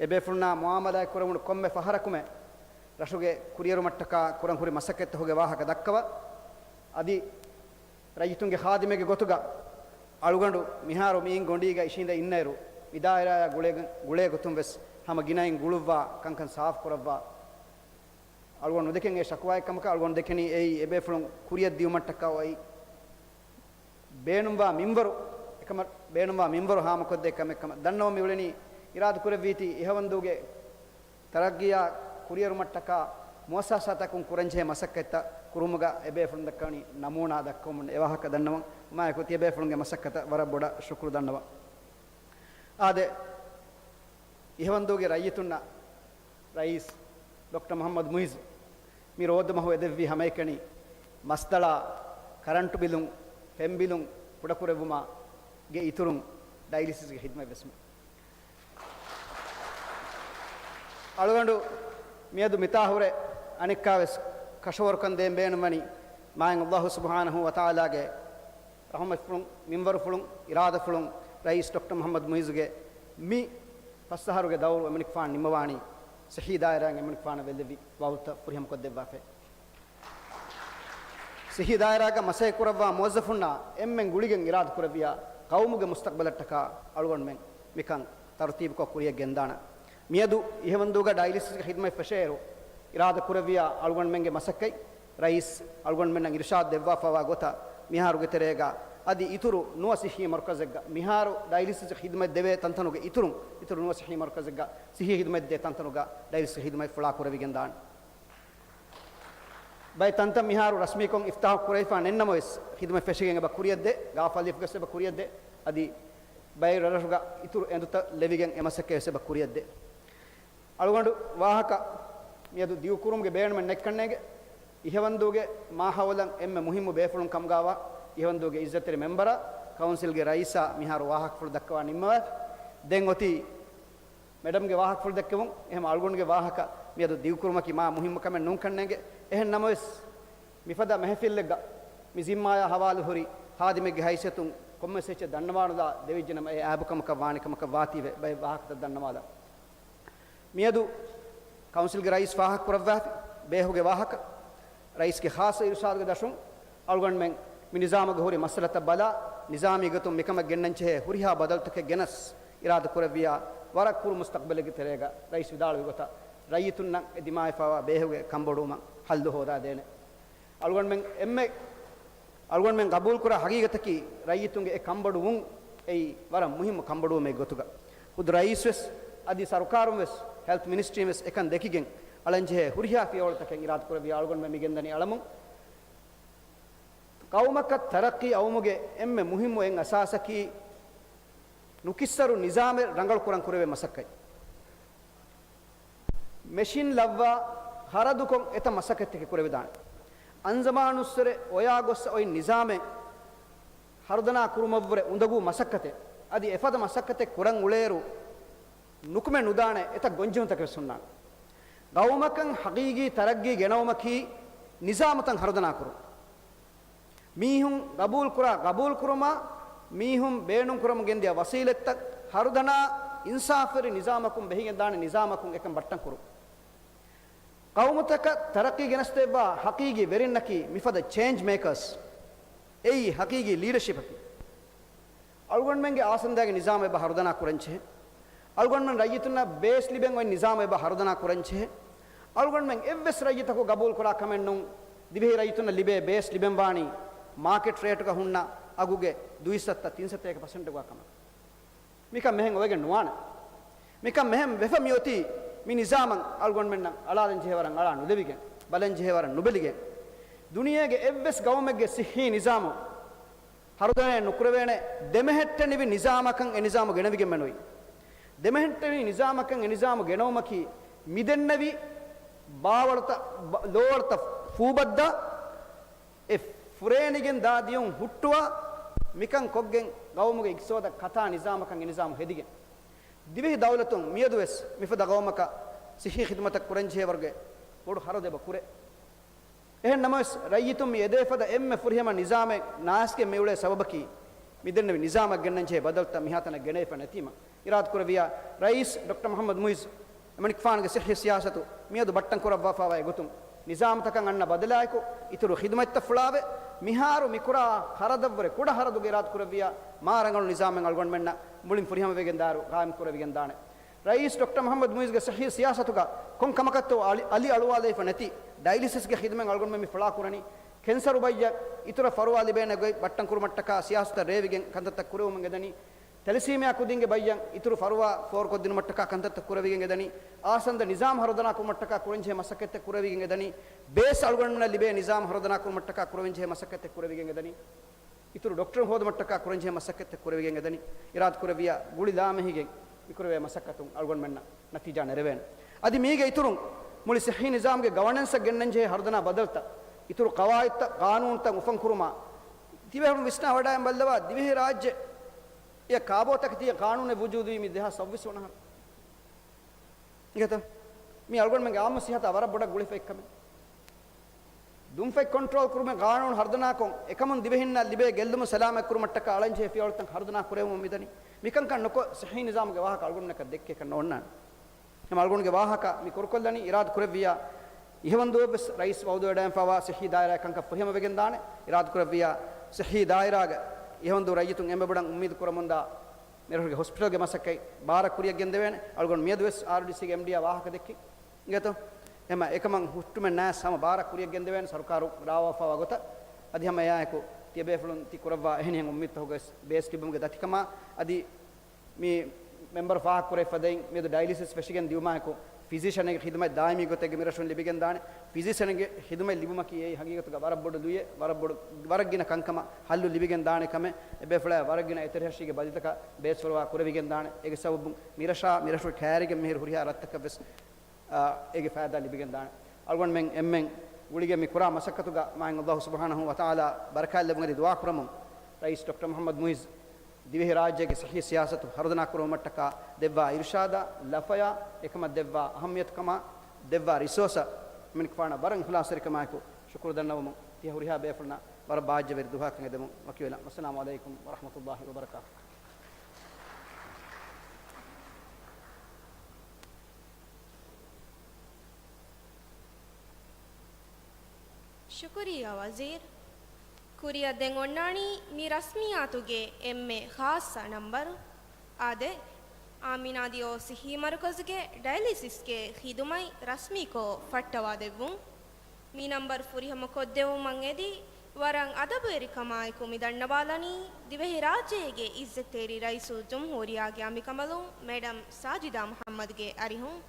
އެބޭފުޅުންނާ މުއާމަލާތް ކުރެވުނު ކޮންމެ ފަހަރަކުމެ ރަށުގެ ކުރިއެރުމަށްޓަކާ ކުރަން ހުރި މަސައްކަތްތަކުގެ ވާހަކަ ދައްކަވާ، އަދި ރައްޔިތުންގެ ޚާދިމެއްގެ ގޮތުގަ އަޅުގަނޑު މިހާރު މިއިން ގޮނޑީގަ އިށީނދެ އިންނައިރު، މި ދާއިރާއާ ގުޅޭ، ގުޅޭ ގޮތުން ވެސް ހަމަ ގިނައިން ގުޅުއްވާ، ކަންކަން ސާފު ކުރައްވާ. އަޅުގަނޑު ނުދެކެން އެ ޝަކުވާއެއް ކަމަކަށް އަޅުގަނޑު ދެކެނީ އެއީ އެބޭފުޅުން ކުރިއަށް ދިއުމަށްޓަކާ އޮތް ބޭނުންވާ މިންވަރު، އެކަމަށް ބޭނުންވާ މިންވަރު ހާމަކޮށްދޭ ކަމެއް ކަމަށް ދަންނަވަން މިއުޅެނީ. އިރާދަކުރެއްވީތީ އިހަވަންދޫގެ ތަރައްގީއާ ކުރިއެރުމަށްޓަކާ މުއައްސަސާތަކުން ކުރަންޖެހޭ މަސައްކަތްތައް ކުރުމުގަ އެބޭފުޅުން ދައްކަވަނީ ނަމޫނާ ދައްކަވަމުން އެވާހަކަ ދަންނަވަން. އުމާއެކު ތިޔަބޭފުޅުންގެ މަސައްކަތަށް ވަރަށް ބޮޑަށް ޝުކުރު ދަންނަވަން. އާދެ، އިހަވަންދޫގެ ރައްޔިތުންނަށް ރައީސް ޑޮކްޓަރ މުޙައްމަދު މުޢިއްޒު މި ރޯދަމަހު އެދެއްވި ހަމައެކަނި މަސްދަޅާ، ކަރަންޓު ބިލުން، ފެން ބިލުން ކުޑަކުރެއްވުމާގެ އިތުރުން ޑައިލިސިސްގެ ޚިދުމަތް ވެސް މި އަޅުގަނޑު މިއަދު މިތާ ހުރެ އަނެއްކާވެސް ކަށަވަރުކަން ދޭން ބޭނުންވަނީ، މާތް ﷲ ސުބްޙާނަހޫ ވަތަޢާލާގެ ރަޙުމަތްފުޅުން، މިންވަރުފުޅުން، އިރާދަފުޅުން، ރައީސް ޑޮކްޓަރ މުޙައްމަދު މުޢިއްޒުގެ މި ފަސް އަހަރުގެ ދައުރު އެމަނިކުފާނު ނިންމަވާނީ ޞިއްޙީ ދާއިރާއިން އެމަނިކުފާނަށް ވެއްލެވި ވައުދުތައް ފުރިހަމަކޮށްދެއްވާފައި. ޞިއްޙީ ދާއިރާގަ މަސައްކަތްކުރައްވާ މުވައްޒަފުންނާ އެންމެން ގުޅިގެން އިރާދަކުރެއްވިޔާ ޤައުމުގެ މުސްތަޤްބަލަށްޓަކާ އަޅުގަނޑުމެން މިކަން ތަރުތީބުކޮށް ކުރިޔަށް ގެންދާނަން. މިއަދު އިހަވަންދޫގަ ޑައިލިސިސްގެ ޚިދުމަތް ފެށޭއިރު، އިރާދަކުރެއްވިޔާ އަޅުގަނޑުމެންގެ މަސައްކަތް ރައީސް އަޅުގަނޑުމެންނަށް އިރުޝާދު ދެއްވާފައިވާ ގޮތަށް މިހާރުގެ ތެރޭގަ އަދި އިތުރު ނުވަ ޞިއްޙީ މަރުކަޒެއްގަ، މިހާރު ޑައިލިސިސް ޚިދުމަތް ދެވޭ ތަންތަނުގެ އިތުރުން، އިތުރު ނުވަ ޞިއްޙީ މަރުކަޒެއްގަ ޞިއްޙީ ޚިދުމަތް ދޭ ތަންތަނުގަ ޑައިލިސިސް ޚިދުމަތް ފުޅާ ކުރެވިގެން ދާނެ. ބައެއް ތަންތަން މިހާރު ރަސްމީކޮށް އިފްތާޙު ކުރެވިފަ ނެތްނަމަވެސް، ޚިދުމަތް ފެށިގެން އެބަ ކުރިޔަށްދޭ، ގާފާލިފުގަސް އެބަ ކުރިޔަށްދޭ، އަދި ބައެއް ރަށްރަށުގަ އިތުރު އެނދުތައް ލެވިގެން އެ މަސައްކަތްވެސް އެބަ ކުރިޔަށްދޭ. އަޅުގަނޑު ވާހަކަ މިއަދު ދިގުކުރުމުގެ ބޭނުމެއް ނެތްކަންނޭނގެ، އިހަވަންދޫގެ މާހައުލަށް އެންމެ މުހިއްމު ބޭފުޅުން ކަމުގާވާ އިހަވަންދޫގެ އިއްޒަތްތެރި މެމްބަރާ ކައުންސިލްގެ ރައީސާ މިހާރު ވާހަކަފުޅު ދައްކަވާ ނިންމަވާ. ދެން އޮތީ މެޑަމްގެ ވާހަކަފުޅު ދެއްކެވުން. އެހެން އަޅުގަނޑުގެ ވާހަކަ މިއަދު ދިގުކުރުމަކީ މާ މުހިއްމު ކަމެއް ނޫންކަންނޭނގެ. އެހެން ނަމަވެސް، މިފަދަ މެހެފިލްއެއްގަ މި ޒިންމާޔާ ހަވާލުހުރި ޚާދިމެއްގެ ހައިސިއްޔަތުން ކޮންމެސް އެއްޗެއް ދަންނަވާނުލާ ދެވިއްޖެނަމަ، އެ އައިބުކަމަކަށް ވާނެ ކަމަކަށް ވާތީވެ ބައެއް ވާހަކަތައް ދަންނަވާލަން. މިއަދު ކައުންސިލްގެ ރައީސް ފާހަގަކުރައްވާފި ބޭހުގެ ވާހަކަ، ރައީސްގެ ޚާއްޞަ އިރުޝާދުގެ ދަށުން އަޅުގަނޑުމެން މި ނިޒާމުގަ ހުރި މައްސަލަތައް ބަލާ، ނިޒާމީ ގޮތުން މިކަމަށް ގެންނަންޖެހޭ ހުރިހާ ބަދަލުތަކެއް ގެނަސް، އިރާދަކުރެއްވިޔާ ވަރަށް ކުރު މުސްތަޤްބަލެއްގެ ތެރޭގަ ރައީސް ވިދާޅުވި ގޮތަށް، ރައްޔިތުންނަށް އެ ދިމާވެފައިވާ ބޭހުގެ ކަންބޮޑުވުމަށް ހައްލު ހޯދާދޭނެ. އަޅުގަނޑުމެން އެންމެ، އަޅުގަނޑުމެން ގަބޫލުކުރާ ހަގީގަތަކީ، ރައްޔިތުންގެ އެ ކަންބޮޑުވުން އެއީ ވަރަށް މުހިއްމު ކަންބޮޑުވުމެއް ގޮތުގަ، ޚުދު ރައީސްވެސް އަދި ސަރުކާރުންވެސް، ހެލްތް މިނިސްޓްރީންވެސް އެކަން ދެކިގެން އަޅަންޖެހޭ ހުރިހާ ފިޔަވަޅުތަކެއް އިރާދަކުރެއްވިޔާ އަޅުގަނޑުމެން މިގެންދަނީ އަޅަމުން. ޤައުމަކަށް ތަރައްޤީ އައުމުގެ އެންމެ މުހިއްމު އެއް އަސާސަކީ، ނުކިއްސަރު ނިޒާމެއް ރަނގަޅުކުރަން ކުރެވޭ މަސައްކަތް. މެޝިން ލައްވާ ޚަރަދުކޮށް އެތައް މަސައްކަތްތަކެއް ކުރެވިދާނެ. އަންޒަމާނުއްސުރެ އޮޔާ ގޮއްސަ އޮތް ނިޒާމެއް ހަރުދަނާ ކުރުމަށްވުރެ އުނދަގޫ މަސައްކަތެއް. އަދި އެފަދަ މަސައްކަތެއް ކުރަން އުޅޭއިރު ނުކުމެ ނުދާނެ އެތައް ގޮންޖެހުންތަކެއް ވެސް ހުންނާނެ. ގައުމަކަށް ހަގީގީ ތަރައްގީ ގެނައުމަކީ ނިޒާމުތައް ހަރުދަނާ ކުރުން. މީހުން ގަބޫލުކުރާ ގަބޫލުކުރުމާ، މީހުން ބޭނުންކުރަމުން ގެންދިޔަ ވަސީލަތްތައް ހަރުދަނާ، އިންސާފުވެރި ނިޒާމަކުން ބެހިގެން ދާނެ ނިޒާމަކުން އެކަން ބައްޓަން ކުރުން. ޤައުމުތަކަށް ތަރައްޤީ ގެނެސްދެއްވާ ހަޤީގީ ވެރިންނަކީ މިފަދަ ޗޭންޖް މޭކަރސް. އެއީ ހަޤީގީ ލީޑަޝިޕަކީ. އަޅުގަނޑުމެންގެ އާސަންދާގެ ނިޒާމު އެބަ ހަރުދަނާ ކުރަންޖެހޭ. އަޅުގަނޑުމެން ރައްޔިތުންނަށް ބޭސް ލިބެން އޮތް ނިޒާމު އެބަ ހަރުދަނާ ކުރަންޖެހޭ. އަޅުގަނޑުމެން އެއްވެސް ރައްޔިތަކު ގަބޫލުކުރާ ކަމެއް ނޫން. ދިވެހި ރައްޔިތުންނަށް ލިބޭ ބޭސް ލިބެންވާނީ މާކެޓް ރޭޓުގަ ހުންނަ އަގުގެ ދުއިސައްތަ ތިންސަތޭކަ ޕަސެންޓުގަ ކަމަށް. މިކަން މެހެން އޮވެގެން ނުވާނެ. މިކަން މެހެން ވެފަ މިއޮތީ މި ނިޒާމަށް އަޅުގަނޑުމެންނަށް އަޅާލަންޖެހޭ ވަރަށް އަޅާ ނުލެވިގެން، ބަލަންޖެހޭ ވަރަށް ނުބެލިގެން. ދުނިޔޭގެ އެއްވެސް ގައުމެއްގެ ސިއްހީ ނިޒާމު ހަރުދަނާ ނުކުރެވޭނެ ދެމެހެއްޓެނިވި ނިޒާމަކަށް އެ ނިޒާމު ގެނެވިގެން މެނުވީ. ދެމެހެއްޓެނިވި ނިޒާމަކަށް އެ ނިޒާމު ގެނައުމަކީ މިދެންނެވި ބާވަޅުތައް، ބަ-، ލޯވަޅުތައް ފޫބައްދާ، އެ ފުރޭނިގެން ދާ ދިޔުން ހުއްޓުވާ، މިކަން ކޮށްގެން ގައުމުގެ އިގްތިސޯދަށް ކަތާ ނިޒާމަކަށް އެ ނިޒާމު ހެދިގެން. ދިވެހި ދައުލަތުން މިއަދުވެސް މިފަދަ ގައުމަކަށް ސިއްހީ ޚިދުމަތަށް ކުރަންޖެހޭވަރުގެ ބޮޑު ހަރަދެއް އެބަ ކުރޭ. އެހެން ނަމަވެސް، ރައްޔިތުން މި އެދޭ ފަދަ އެންމެ ފުރިހަމަ ނިޒާމެއް ނާސްގެ މިއުޅޭ ސަބަބަކީ، މިދެންނެވި ނިޒާމަށް ގެންނަންޖެހޭ ބަދަލުތައް މިހާތަނަށް ގެނައިފަ ނެތީމަ. އިރާދަކުރެއްވިޔާ، ރައީސް ޑޮކްޓަރ މުޙައްމަދު މުޢިއްޒު އެމަނިކުފާނުގެ ސިއްހީ ސިޔާސަތު މިއަދު ބައްޓަން ކުރައްވާފައިވާ ގޮތުން، ނިޒާމުތަކަށް އަންނަ ބަދަލާއެކު، އިތުރު ޚިދުމަތްތައް ފުޅާވެ، މިހާރު މިކުރާ ޚަރަދަށްވުރެ ކުޑަ ޚަރަދުގެ އިރާދަކުރެއްވިޔާ، މާ ރަނގަޅު ނިޒާމެއް އަޅުގަނޑުމެންނަށް މުޅިން ފުރިހަމަވެގެން ދާއިރު ގާއިމް ކުރެވިގެން ދާނެ. ރައީސް ޑޮކްޓަރ މުޙައްމަދު މުޢިއްޒުގެ ސިއްހީ ސިޔާސަތުގަ ކޮން ކަމަކަށްތޯ އަލި، އަލި އަޅުވާލައިފަ ނެތި ޑައިލިސިސްގެ ޚިދުމަތް އަޅުގަނޑުމެން މި ފުޅާ ކުރަނީ. ކެންސަރު ބައްޔަށް އިތުރަށް ފަރުވާ ލިބޭނެ ގޮތް ބައްޓަން ކުރުމަށްޓަކާ ސިޔާސަތަށް ރޭވިގެން ކަންތައްތައް ކުރެވުމުން އެދަނީ. ތެލެސީމިއާ ކުދިންގެ ބައްޔަށް އިތުރު ފަރުވާ ފޯރުކޮށްދިނުމަށްޓަކާ ކަންތައްތައް ކުރެވިގެން އެދަނީ. އާސަންދަ ނިޒާމް ހަރުދަނާ ކުރުމަށްޓަކާ ކުރަންޖެހޭ މަސައްކަތްތައް ކުރެވިގެން އެދަނީ. ބޭސް އަޅުގަނޑުމެންނަށް ލިބޭ ނިޒާމް ހަރުދަނާ ކުރުމަށްޓަކާ ކުރެވިންޖެހޭ މަސައްކަތްތައް ކުރެވިގެން އެދަނީ. އިތުރު ޑޮކްޓަރުން ހޯދުމަށްޓަކާ ކުރަންޖެހޭ މަސައްކަތްތައް ކުރެވިގެން އެދަނީ. އިރާދަކުރެއްވިޔާ ގުޅިލާމެހިގެން މިކުރެވޭ މަސައްކަތުން އަޅުގަނޑުމެންނަށް ނަތީޖާ ނެރެވޭނެ. އަދި މީގެ އިތުރުން މުޅި ސިއްހީ ނިޒާމްގެ ގަވަނެންސަށް ގެންނަންޖެހޭ ހަރުދަނާ ބަދަލުތައް، އިތުރު ޤަވާއިދުތައް، ޤާނޫނުތައް އުފަންކުރުމާ، ތިބޭފުޅުން ވިސްނާ ވަޑައިން ބައްލަވާ ދިވެހިރާއްޖެ އެ ކާބޯތަކެތީގެ ޤާނޫނެއް ވުޖޫދުވީ މި ދެހާސް ސައްބީސް ވަނަ އަހަރު. އިނގޭތަ؟ މީ އަޅުގަނޑުމެންގެ އާއްމު ސިއްހަތާ ވަރަށް ބޮޑަށް ގުޅިފަ އެއްކަމެއް. ލުންފަތް ކޮންޓްރޯލް ކުރުމުގެ ގާނޫނު ހަރުދަނާކޮށް، އެކަމުން ދިވެހިންނަށް ލިބޭ ގެއްލުމުން ސަލާމަތް ކުރުމަށްޓަކާ އަޅަންޖެހޭ ފިޔަވަޅުތައް ހަރުދަނާ ކުރެވުމަށް މިދަނީ. މިކަންކަން ނުކޮށް، ޞިއްޙީ ނިޒާމުގެ ވާހަކަ އަޅުގަނޑުމެންނަކަށް ދެއްކޭކަށް ނޯންނާނެ. އެހެން އަޅުގަނޑުގެ ވާހަކަ މި ކުރުކޮށްލަނީ، އިރާދަ ކުރެއްވިއްޔާ، އިހަވަންދުއަށްވެސް ރައީސް ވައުދުވެވަޑައިގެންފަވާ ޞިއްޙީ ދާއިރާގެ ކަންކަން ފުރިހަމަވެގެން ދާނެ. އިރާދަ ކުރެއްވިއްޔާ، ޞިއްޙީ ދާއިރާގެ އިހަވަންދޫ ރައްޔިތުން އެންމެ ބޮޑަށް އުއްމީދު ކުރަމުންދާ މިރަށުގެ ހޮސްޕިޓަލްގެ މަސައްކަތް ބާރަށް ކުރިއަށް ގެންދެވޭނެ. އަޅުގަނޑު މިއަދުވެސް އާރްޑީސީގެ އެމްޑީއާ ވާހަކަ ދެއްކި އިނގޭތޯ؟ އެހެމަ އެކަމަށް ހުއްޓުމެއް ނާސް ހަމަ ބާރަށް ކުރިއަށް ގެންދެވޭނެ ސަރުކާރު ރާވާފަވާ ގޮތަށް. އަދި ހަމަ އެއާއެކު ތިޔަބޭފުޅުން ތި ކުރައްވާ އެހެނިހެން އުއްމީދުތަކުގައި ބޭސް ލިބުމުގެ ދަތިކަމާ އަދި މި މެމްބަރު ފާހަގަކުރެވިފަދައިން މިއަދު ޑަޔަލިސިސް ފެށިގެން ދިއުމާއެކު، ފިޒިޝަނެއްގެ ޚިދުމަތް ދާއިމީ ގޮތެއްގެ މިރަށުން ލިބިގެން ދާނެ. ފިޒިޝަނެއްގެ ޚިދުމަތް ލިބުމަކީ އެއީ ހަގީގަތުގަ ވަރަށް ބޮޑު ލުޔެއް، ވަރަށް ބޮޑު، ވަރަށް ގިނަ ކަންކަމަށް ހައްލު ލިބިގެން ދާނެ ކަމެއް. އެބޭފުޅާ ވަރަށް ގިނަ އެތެރެހަށީގެ ބަލިތަކަށް ބޭސްފުޅުވާ ކުރެވިގެން ދާނެ. އޭގެ ސަބަބުން މިރަށާ، މިރަށު ކައިރިގެން މިހިރު ހުރިހާ ރަށްތަކަށްވެސް އާ، އޭގެ ފައިދާ ލިބިގެން ދާނެ. އަޅުގަނޑުމެން އެންމެން ގުޅިގެން މި ކުރާ މަސައްކަތުގަ މާތް ﷲ ސުބްޙާނަހޫ ވަތަޢާލާ ބަރަކާތްލެއްވުން އެދި ދުޢާ ކުރަމުން، ރައީސް ޑޮކްޓަރ މުޙައްމަދު މުޢިއްޒު ދިވެހި ރާއްޖޭގެ ޞިއްޙީ ސިޔާސަތު ހަރުދަނާ ކުރުމަށްޓަކާ ދެއްވާ އިރުޝާދާ، ލަފަޔާ، އެކަމަށް ދެއްވާ އަހައްމިޔަތުކަމާ، ދެއްވާ ރިސޯސަށް އެމަނިކުފާނަށް ވަރަށް އިޚްލާޞްތެރިކަމާއެކު ޝުކުރު ދަންނަވަމުން، ތިޔަ ހުރިހާ ބޭފުޅުންނަށް ވަރަށް ބާއްޖަވެރި ދުވަހަކަށް އެދެމުން ވަކިވެލަން. ވައްސަލާމު ޢަލައިކުމް ވަރަޙްމަތުﷲި ވަބަރަކާތުހު. ޝުކުރިއްޔާ ވަޒީރު. ކުރިއަށް ދެން އޮންނާނީ މި ރަސްމިއްޔާތުގެ އެންމެ ޚާއްޞަ ނަންބަރު. އާދެ، އާމިނާ ދިޔޯ ޞިއްޙީ މަރުކަޒުގެ ޑަޔަލިސިސްގެ ޚިދުމަތް ރަސްމީކޮށް ފައްޓަވާދެއްވުން. މި ނަންބަރު ފުރިހަމަކޮށްދެއްވުމަށް އެދި، ވަރަށް އަދަބުވެރިކަމާއެކު މި ދަންނަވާލަނީ، ދިވެހިރާއްޖޭގެ އިއްޒަތްތެރި ރައީސުލްޖުމްހޫރިއްޔާގެ އަނބިކަނބަލުން މެޑަމް ސާޖިދާ މުޙައްމަދުގެ އަރިހުން.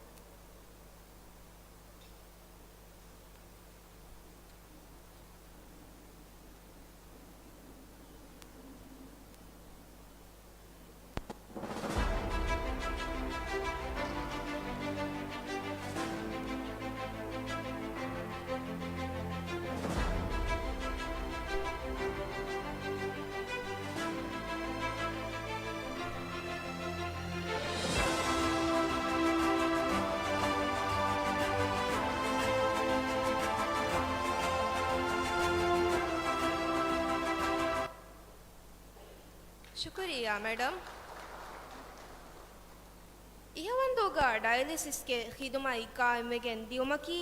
ޝުކުރިއްޔާ މެޑަމް. އިހަވަންދޫގަ ޑަޔަލިސިސްގެ ޚިދުމަތް ގާއިމްވެގެން ދިޔުމަކީ،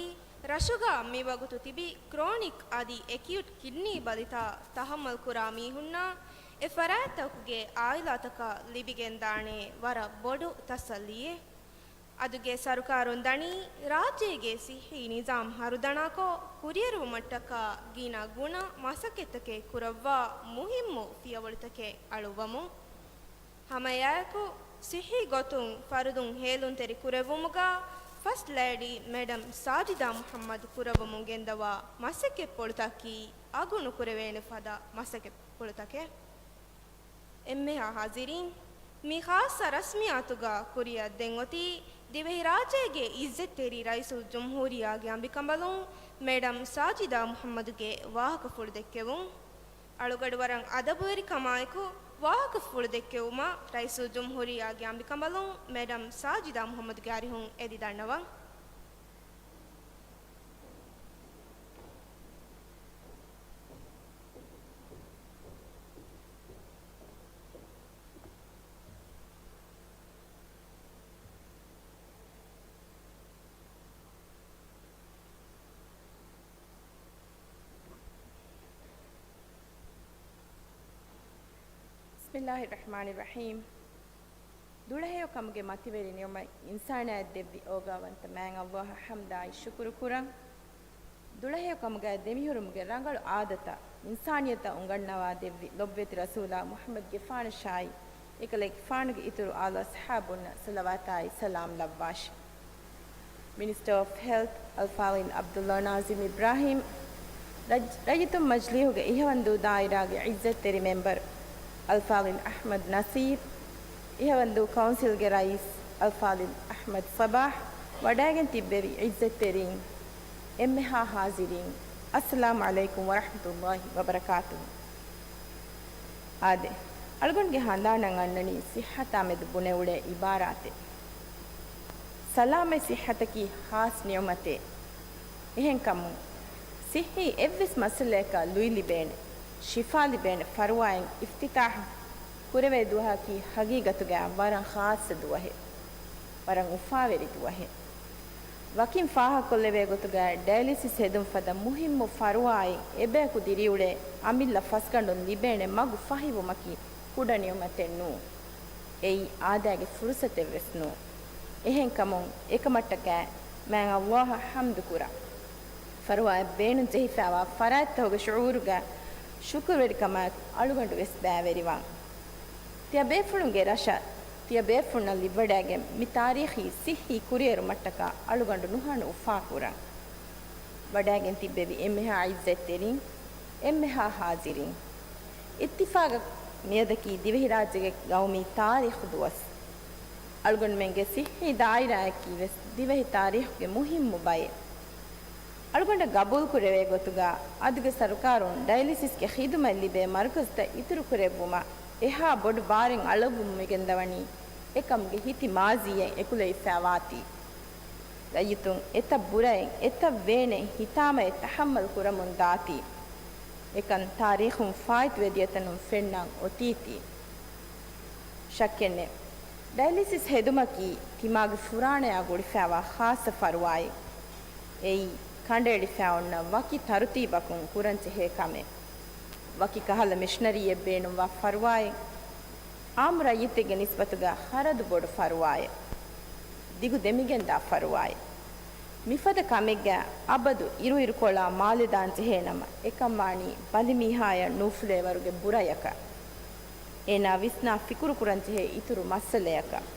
ރަށުގަ މިވަގުތު ތިބި ކްރޯނިކް އަދި އެކިއުޓް ކިޑްނީ ބަލިތައް ތަޙައްމަލް ކުރާ މީހުންނަށް އެ ފަރާތްތަކުގެ އާއިލާތަކަށް ލިބިގެންދާނެ ވަރަށް ބޮޑު ތަސައްލީއެއް. އަދުގެ ސަރުކާރުން ދަނީ، ރާއްޖޭގެ ސިއްހީ ނިޒާމް ހަރުދަނާކޮށް، ކުރިއެރުވުމަށްޓަކާ ގިނަ ގުނަ މަސައްކަތްތަކެއް ކުރައްވާ މުހިއްމު ފިޔަވަޅުތަކެއް އަޅުއްވަމުން. ހަމައެއާއެކު، ސިއްހީ ގޮތުން ފަރުދުން ހޭލުންތެރި ކުރެއްވުމުގަ، ފަސްޓް ލޭޑީ މެޑަމް ސާޖިދާ މުޙައްމަދު ކުރައްވަމުން ގެންދަވާ މަސައްކަތްޕުޅުތަކީ އަގު ނުކުރެވޭނެ ފަދަ މަސައްކަތްޕުޅުތަކެއް. އެންމެހާ ޙާޟިރީން، މި ޚާއްޞަ ރަސްމިއްޔާތުގަ ކުރިއަށް ދެން އޮތީ ދިވެހިރާއްޖޭގެ އިއްޒަތްތެރި ރައީސުލްޖުމްހޫރިއްޔާގެ އަނބިކަނބަލުން މެޑަމް ސާޖިދާ މުޙައްމަދުގެ ވާހަކަފުޅު ދެއްކެވުން. އަޅުގަޑު ވަރަށް އަދަބުވެރިކަމާއެކު ވާހަކަފުޅު ދެއްކެވުމަށް ރައީސުލްޖުމްހޫރިއްޔާގެ އަނބިކަނބަލުން މެޑަމް ސާޖިދާ މުޙައްމަދުގެ އަރިހުން އެދި ދަންނަވަން. بسم الله الرحمن الرحيم. ދުޅަހެޔޮކަމުގެ މަތިވެރި ނިޢުމަތް އިންސާނާޔަށް ދެއްވި އޯގާވަންތަ މާތް ﷲ އަށް ޙަމްދާއި ޝުކުރު ކުރަން. ދުޅަހެޔޮކަމުގައި ދެމިހުރުމުގެ ރަނގަޅު އާދަތައް އިންސާނިއްޔަތަށް އުނގަންނަވާ ދެއްވި ލޮބުވެތި ރަސޫލާ މުޙައްމަދުގެފާނަށާއި، އެކަލޭގެފާނުގެ އިތުރު އާލު އަޞްޙާބުންނަށް ޞަލަވާތާއި ސަލާމް ލައްވާށި. މިނިސްޓަރ އޮފް ހެލްތް އަލްފާޟިލް ޢަބްދުﷲ ނާޒިމް އިބްރާހީމް، ރައް-، ރައްޔިތުން މަޖިލީހުގެ އިހަވަންދޫ ދާއިރާގެ ޢިއްޒަތްތެރި މެމްބަރު އަލްފާޟިލް އަޙްމަދު ނަސީބް، އިހަވަންދޫ ކައުންސިލްގެ ރައީސް އަލްފާޟިލް އަޙްމަދު ޞަބާޙް، ވަޑައިގެން ތިއްބެވި ޢިއްޒަތްތެރީން، އެންމެހާ ޙާޟިރީން، އައްސަލާމު ޢަލައިކުމް ވަރަޙްމަތުﷲ ވަބަރަކާތުހު. އާދެ، އަޅުގަނޑުގެ ހަނދާނަށް އަންނަނީ ޞިއްޙަތާ މެދު ބުނެ އުޅޭ ޢިބާރާތެއް. ސަލާމަތް ޞިއްޙަތަކީ ޚާއްޞަ ނިޢުމަތެއް. އެހެންކަމުން، ސިއްހީ އެއްވެސް މައްސަލަޔަކަށް ލުއި ލިބޭނެ، ޝިފާ ލިބޭނެ ފަރުވާއެއް އިފްތިތާޙު ކުރެވޭ ދުވަހަކީ ހަގީގަތުގައި ވަރަށް ޚާއްޞަ ދުވަހެއް، ވަރަށް އުފާވެރި ދުވަހެއް. ވަކިން ފާހަގަކޮށްލެވޭ ގޮތުގައި ޑަޔަލިސިސް ހެދުން ފަދަ މުހިއްމު ފަރުވާއެއް އެބަޔަކު ދިރިއުޅޭ އަމިއްލަ ފަސްގަނޑުން ލިބޭނެ މަގު ފަހިވުމަކީ ކުޑަ ނިޢުމަތެއް ނޫން. އެއީ އާދައިގެ ފުރުޞަތެއްވެސް ނޫން. އެހެންކަމުން އެކަމަށްޓަކައި މާތް ﷲ އަށް ޙަމްދު ކުރަން. ފަރުވާއަށް ބޭނުން ޖެހިފައިވާ ފަރާތްތަކުގެ ޝުޢޫރުގަ ޝުކުރުވެރިކަމާއެކު އަޅުގަނޑު ވެސް ބައިވެރިވާން. ތިޔަބޭފުޅުންގެ ރަށަށް ތިޔަބޭފުޅުންނަށް ލިބިވަޑައިގެން މި ތާރީޚީ ސިއްހީ ކުރިއެރުމަށްޓަކާ އަޅުގަނޑު ނުހަނު އުފާކުރަން. ވަޑައިގެން ތިއްބެވި އެންމެހާ ޢިއްޒަތްތެރިން، އެންމެހާ ޙާޟިރީން. އިއްތިފާޤަށް މިއަދަކީ ދިވެހިރާއްޖޭގެ ގައުމީ ތާރީޚު ދުވަސް. އަޅުގަނޑުމެންގެ ސިއްހީ ދާއިރާއަކީ ވެސް ދިވެހި ތާރީޚުގެ މުހިއްމު ބައެއް. އަޅުގަނޑަށް ގަބޫލުކުރެވޭ ގޮތުގަ އަދުގެ ސަރުކާރުން ޑަޔަލިސިސްގެ ޚިދުމަތް ލިބޭ މަރުކަޒުތައް އިތުރުކުރެއްވުމަށް އެހާ ބޮޑު ބާރެއް އަޅައްވަމުން މިގެންދަވަނީ އެކަމުގެ ހިތި މާޒީއެއް އެކުލެވިފައިވާތީ. ރައްޔިތުން އެތައް ބުރައެއް، އެތައް ވޭނެއް ހިތާމައެއް ތަޙައްމަލް ކުރަމުން ދާތީ. އެކަން ތާރީޚުން ފާއިތުވެ ދިޔަތަނުން ފެންނަން އޮތީތީ. ޝައްކެއްނެތް. ޑަޔަލިސިސް ހެދުމަކީ ތިމާގެ ފުރާނަޔާ ގުޅިފައިވާ ޚާއްޞަ ފަރުވާއެއް. އެއީ ކަނޑައެޅިފައި އޮންނަ ވަކި ތަރުތީބަކުން ކުރަންޖެހޭ ކަމެއް. ވަކި ކަހަލަ މިޝަނަރީއެއް ބޭނުންވާ ފަރުވާއެއް. އާއްމު ރައްޔިތެއްގެ ނިސްބަތުގަ ޚަރަދު ބޮޑު ފަރުވާއެއް. ދިގު ދެމިގެންދާ ފަރުވާއެއް. މިފަދަ ކަމެއްގަ އަބަދު އިރުއިރުކޮޅާ މާލެ ދާން ޖެހޭނަމަ، އެކަންވާނީ ބަލިމީހާޔަށް ނޫފުލޭވަރުގެ ބުރަޔަކަށް. އޭނާ ވިސްނާ ފިކުރުކުރަންޖެހޭ އިތުރު މައްސަލަޔަކަށް.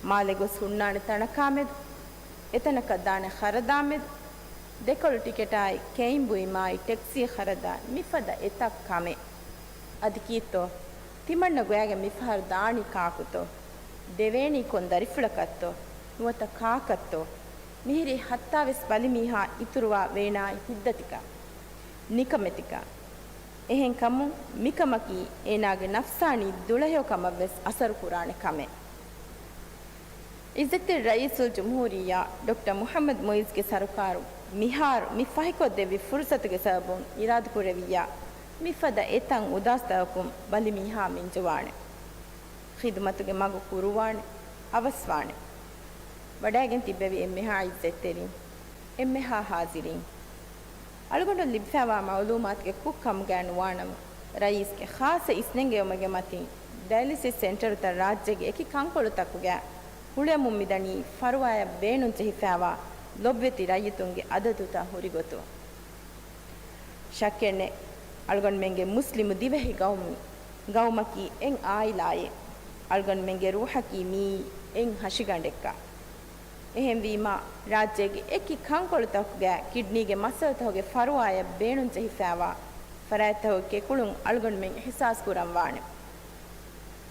މާލެ ގޮސް ހުންނާނެ ތަނަކާމެދު، އެތަނަކަށް ދާނެ ޚަރަދާމެދު، ދެކޮޅު ޓިކެޓާއި ކެއިން ބުއިމާއި ޓެކްސީ ޚަރަދާ މިފަދަ އެތައް ކަމެއް. އަދި ކީއްތޯ؟ ތިމަންނަ ގޮޔާގެން މިފަހަރު ދާނީ ކާކުތޯ؟ ދެވޭނީ ކޮން ދަރިފުޅަކަށްތޯ؟ ނުވަތަ ކާކަށްތޯ؟ މިހިރީ ހައްތާވެސް ބަލިމީހާ އިތުރުވާ ވޭނާއި ހިތްދަތިކަން، ނިކަމެތިކަން. އެހެންކަމުން މިކަމަކީ އޭނާގެ ނަފްސާނީ ދުޅަހެޔޮ ކަމަށްވެސް އަސަރު ކުރާނެ ކަމެއް. ޢިއްޒަތްތެރި ރައީސުލްޖުމްހޫރިއްޔާ ޑޮކްޓަރ މުޙައްމަދު މުޢިއްޒުގެ ސަރުކާރު މިހާރު މި ފަހިކޮށްދެއްވި ފުރުޞަތުގެ ސަބަބުން އިރާދަކުރެއްވިއްޔާ، މިފަދަ އެތައް އުދާސްތަކަކުން ބަލިމީހާ މިންޖުވާނެ. ޚިދުމަތުގެ މަގު ކުރުވާނެ، އަވަސްވާނެ. ވަޑައިގެން ތިއްބެވި އެންމެހާ ޢިއްޒަތްތެރިން، އެންމެހާ ޙާޟިރީން. އަޅުގަނޑު ލިބިފައިވާ މަޢުލޫމާތުގެ ކުށް ކަމުގައި ނުވާނަމަ، ރައީސްގެ ޚާއްޞަ އިސްނެންގެވުމުގެ މަތިން ޑަޔަލިސިސް ސެންޓަރުތައް ރާއްޖޭގެ އެކި ކަންކޮޅުތަކުގައި ހުޅެމުން މިދަނީ ފަރުވާޔަށް ބޭނުން ޖެހިފައިވާ ލޮބުވެތި ރައްޔިތުންގެ އަދަދުތައް ހުރިގޮތުން. ޝައްކެއްނެތް، އަޅުގަނޑުމެންގެ މުސްލިމު ދިވެހި ގައުމީ ގައުމަކީ އެއް އާއިލާއެއް. އަޅުގަނޑުމެންގެ ރޫޙަކީ މިއީ އެއް ހަށިގަނޑެއްކަން. އެހެންވީމާ، ރާއްޖޭގެ އެކި ކަންކޮޅުތަކުގައި ކިޑްނީގެ މައްސަލަތަކުގެ ފަރުވާޔަށް ބޭނުން ޖެހިފައިވާ ފަރާތްތަކުގެ ކެކުޅުން އަޅުގަނޑުމެން އިޙްސާސް ކުރަން ވާނެ.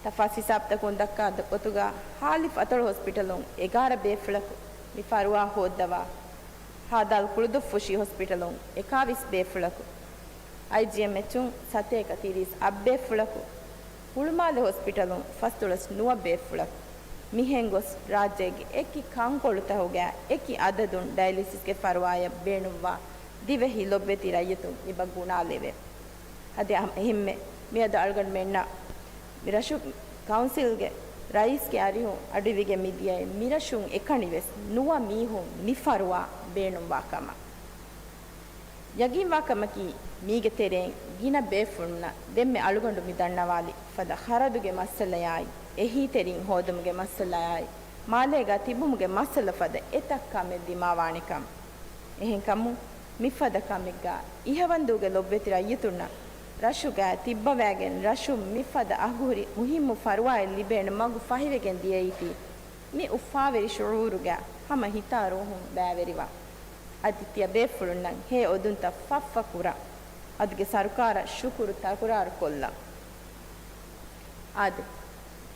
ތަފާސް ހިސާބުތަކުން ދައްކާ ގޮތުގަ، ހާލިފް އަތޮޅު ހޮސްޕިޓަލުން އެގާރަ ބޭފުޅަކު މި ފަރުވާ ހޯއްދަވާ، ހާދާލް ކުޅުދުއްފުށި ހޮސްޕިޓަލުން އެކާވީސް ބޭފުޅަކު، އައިޖީއެމްއެޗުން ސަތޭކަ ތިރީސް އަށް ބޭފުޅަކު، ހުޅުމާލެ ހޮސްޕިޓަލުން ފަސްދޮޅަސް ނުވަ ބޭފުޅަކު، މިހެން ގޮސް ރާއްޖޭގެ އެކި ކަންކޮޅުތަކުގައި އެކި އަދަދުން ޑަޔަލިސިސްގެ ފަރުވާޔަށް ބޭނުންވާ ދިވެހި ލޮބުވެތި ރައްޔިތުން އެބަ ގުނާލެވޭ. އަދި އަހަ-، އެހެންމެ މިއަދު އަޅުގަނޑުމެންނަށް މި ރަށު ކައުންސިލްގެ ރައީސްގެ އަރިހުން އަޑުއިވިގެން މިދިޔައީ މިރަށުން އެކަނިވެސް ނުވަ މީހުން މި ފަރުވާ ބޭނުންވާ ކަމަށް. ޔަގީންވާ ކަމަކީ، މީގެ ތެރެއިން ގިނަ ބޭފުޅުންނަށް ދެންމެ އަޅުގަނޑު މި ދަންނަވާލި ފަދަ ޚަރަދުގެ މައްސަލަޔާއި، އެހީތެރިން ހޯދުމުގެ މައްސަލަޔާއި، މާލޭގަ ތިބުމުގެ މައްސަލަ ފަދަ އެތައް ކަމެއް ދިމާވާނެކަން. އެހެންކަމުން، މިފަދަ ކަމެއްގަ އިހަވަންދޫގެ ލޮބުވެތި ރައްޔިތުންނަށް ރަށުގައި ތިއްބަވައިގެން ރަށުން މިފަދަ އަގުހުރި މުހިއްމު ފަރުވާއެއް ލިބޭނެ މަގު ފަހިވެގެން ދިޔައީތީ، މި އުފާވެރި ޝުޢޫރުގަ ހަމަ ހިތާ ރޫހުން ބައިވެރިވާ. އަދި ތިޔަބޭފުޅުންނަށް ހޭ އޮދުންތައް ފަށްފަ ކުރަން. އަދިގެ ސަރުކާރަށް ޝުކުރު ތަކުރާރު ކޮށްލަން. އާދެ،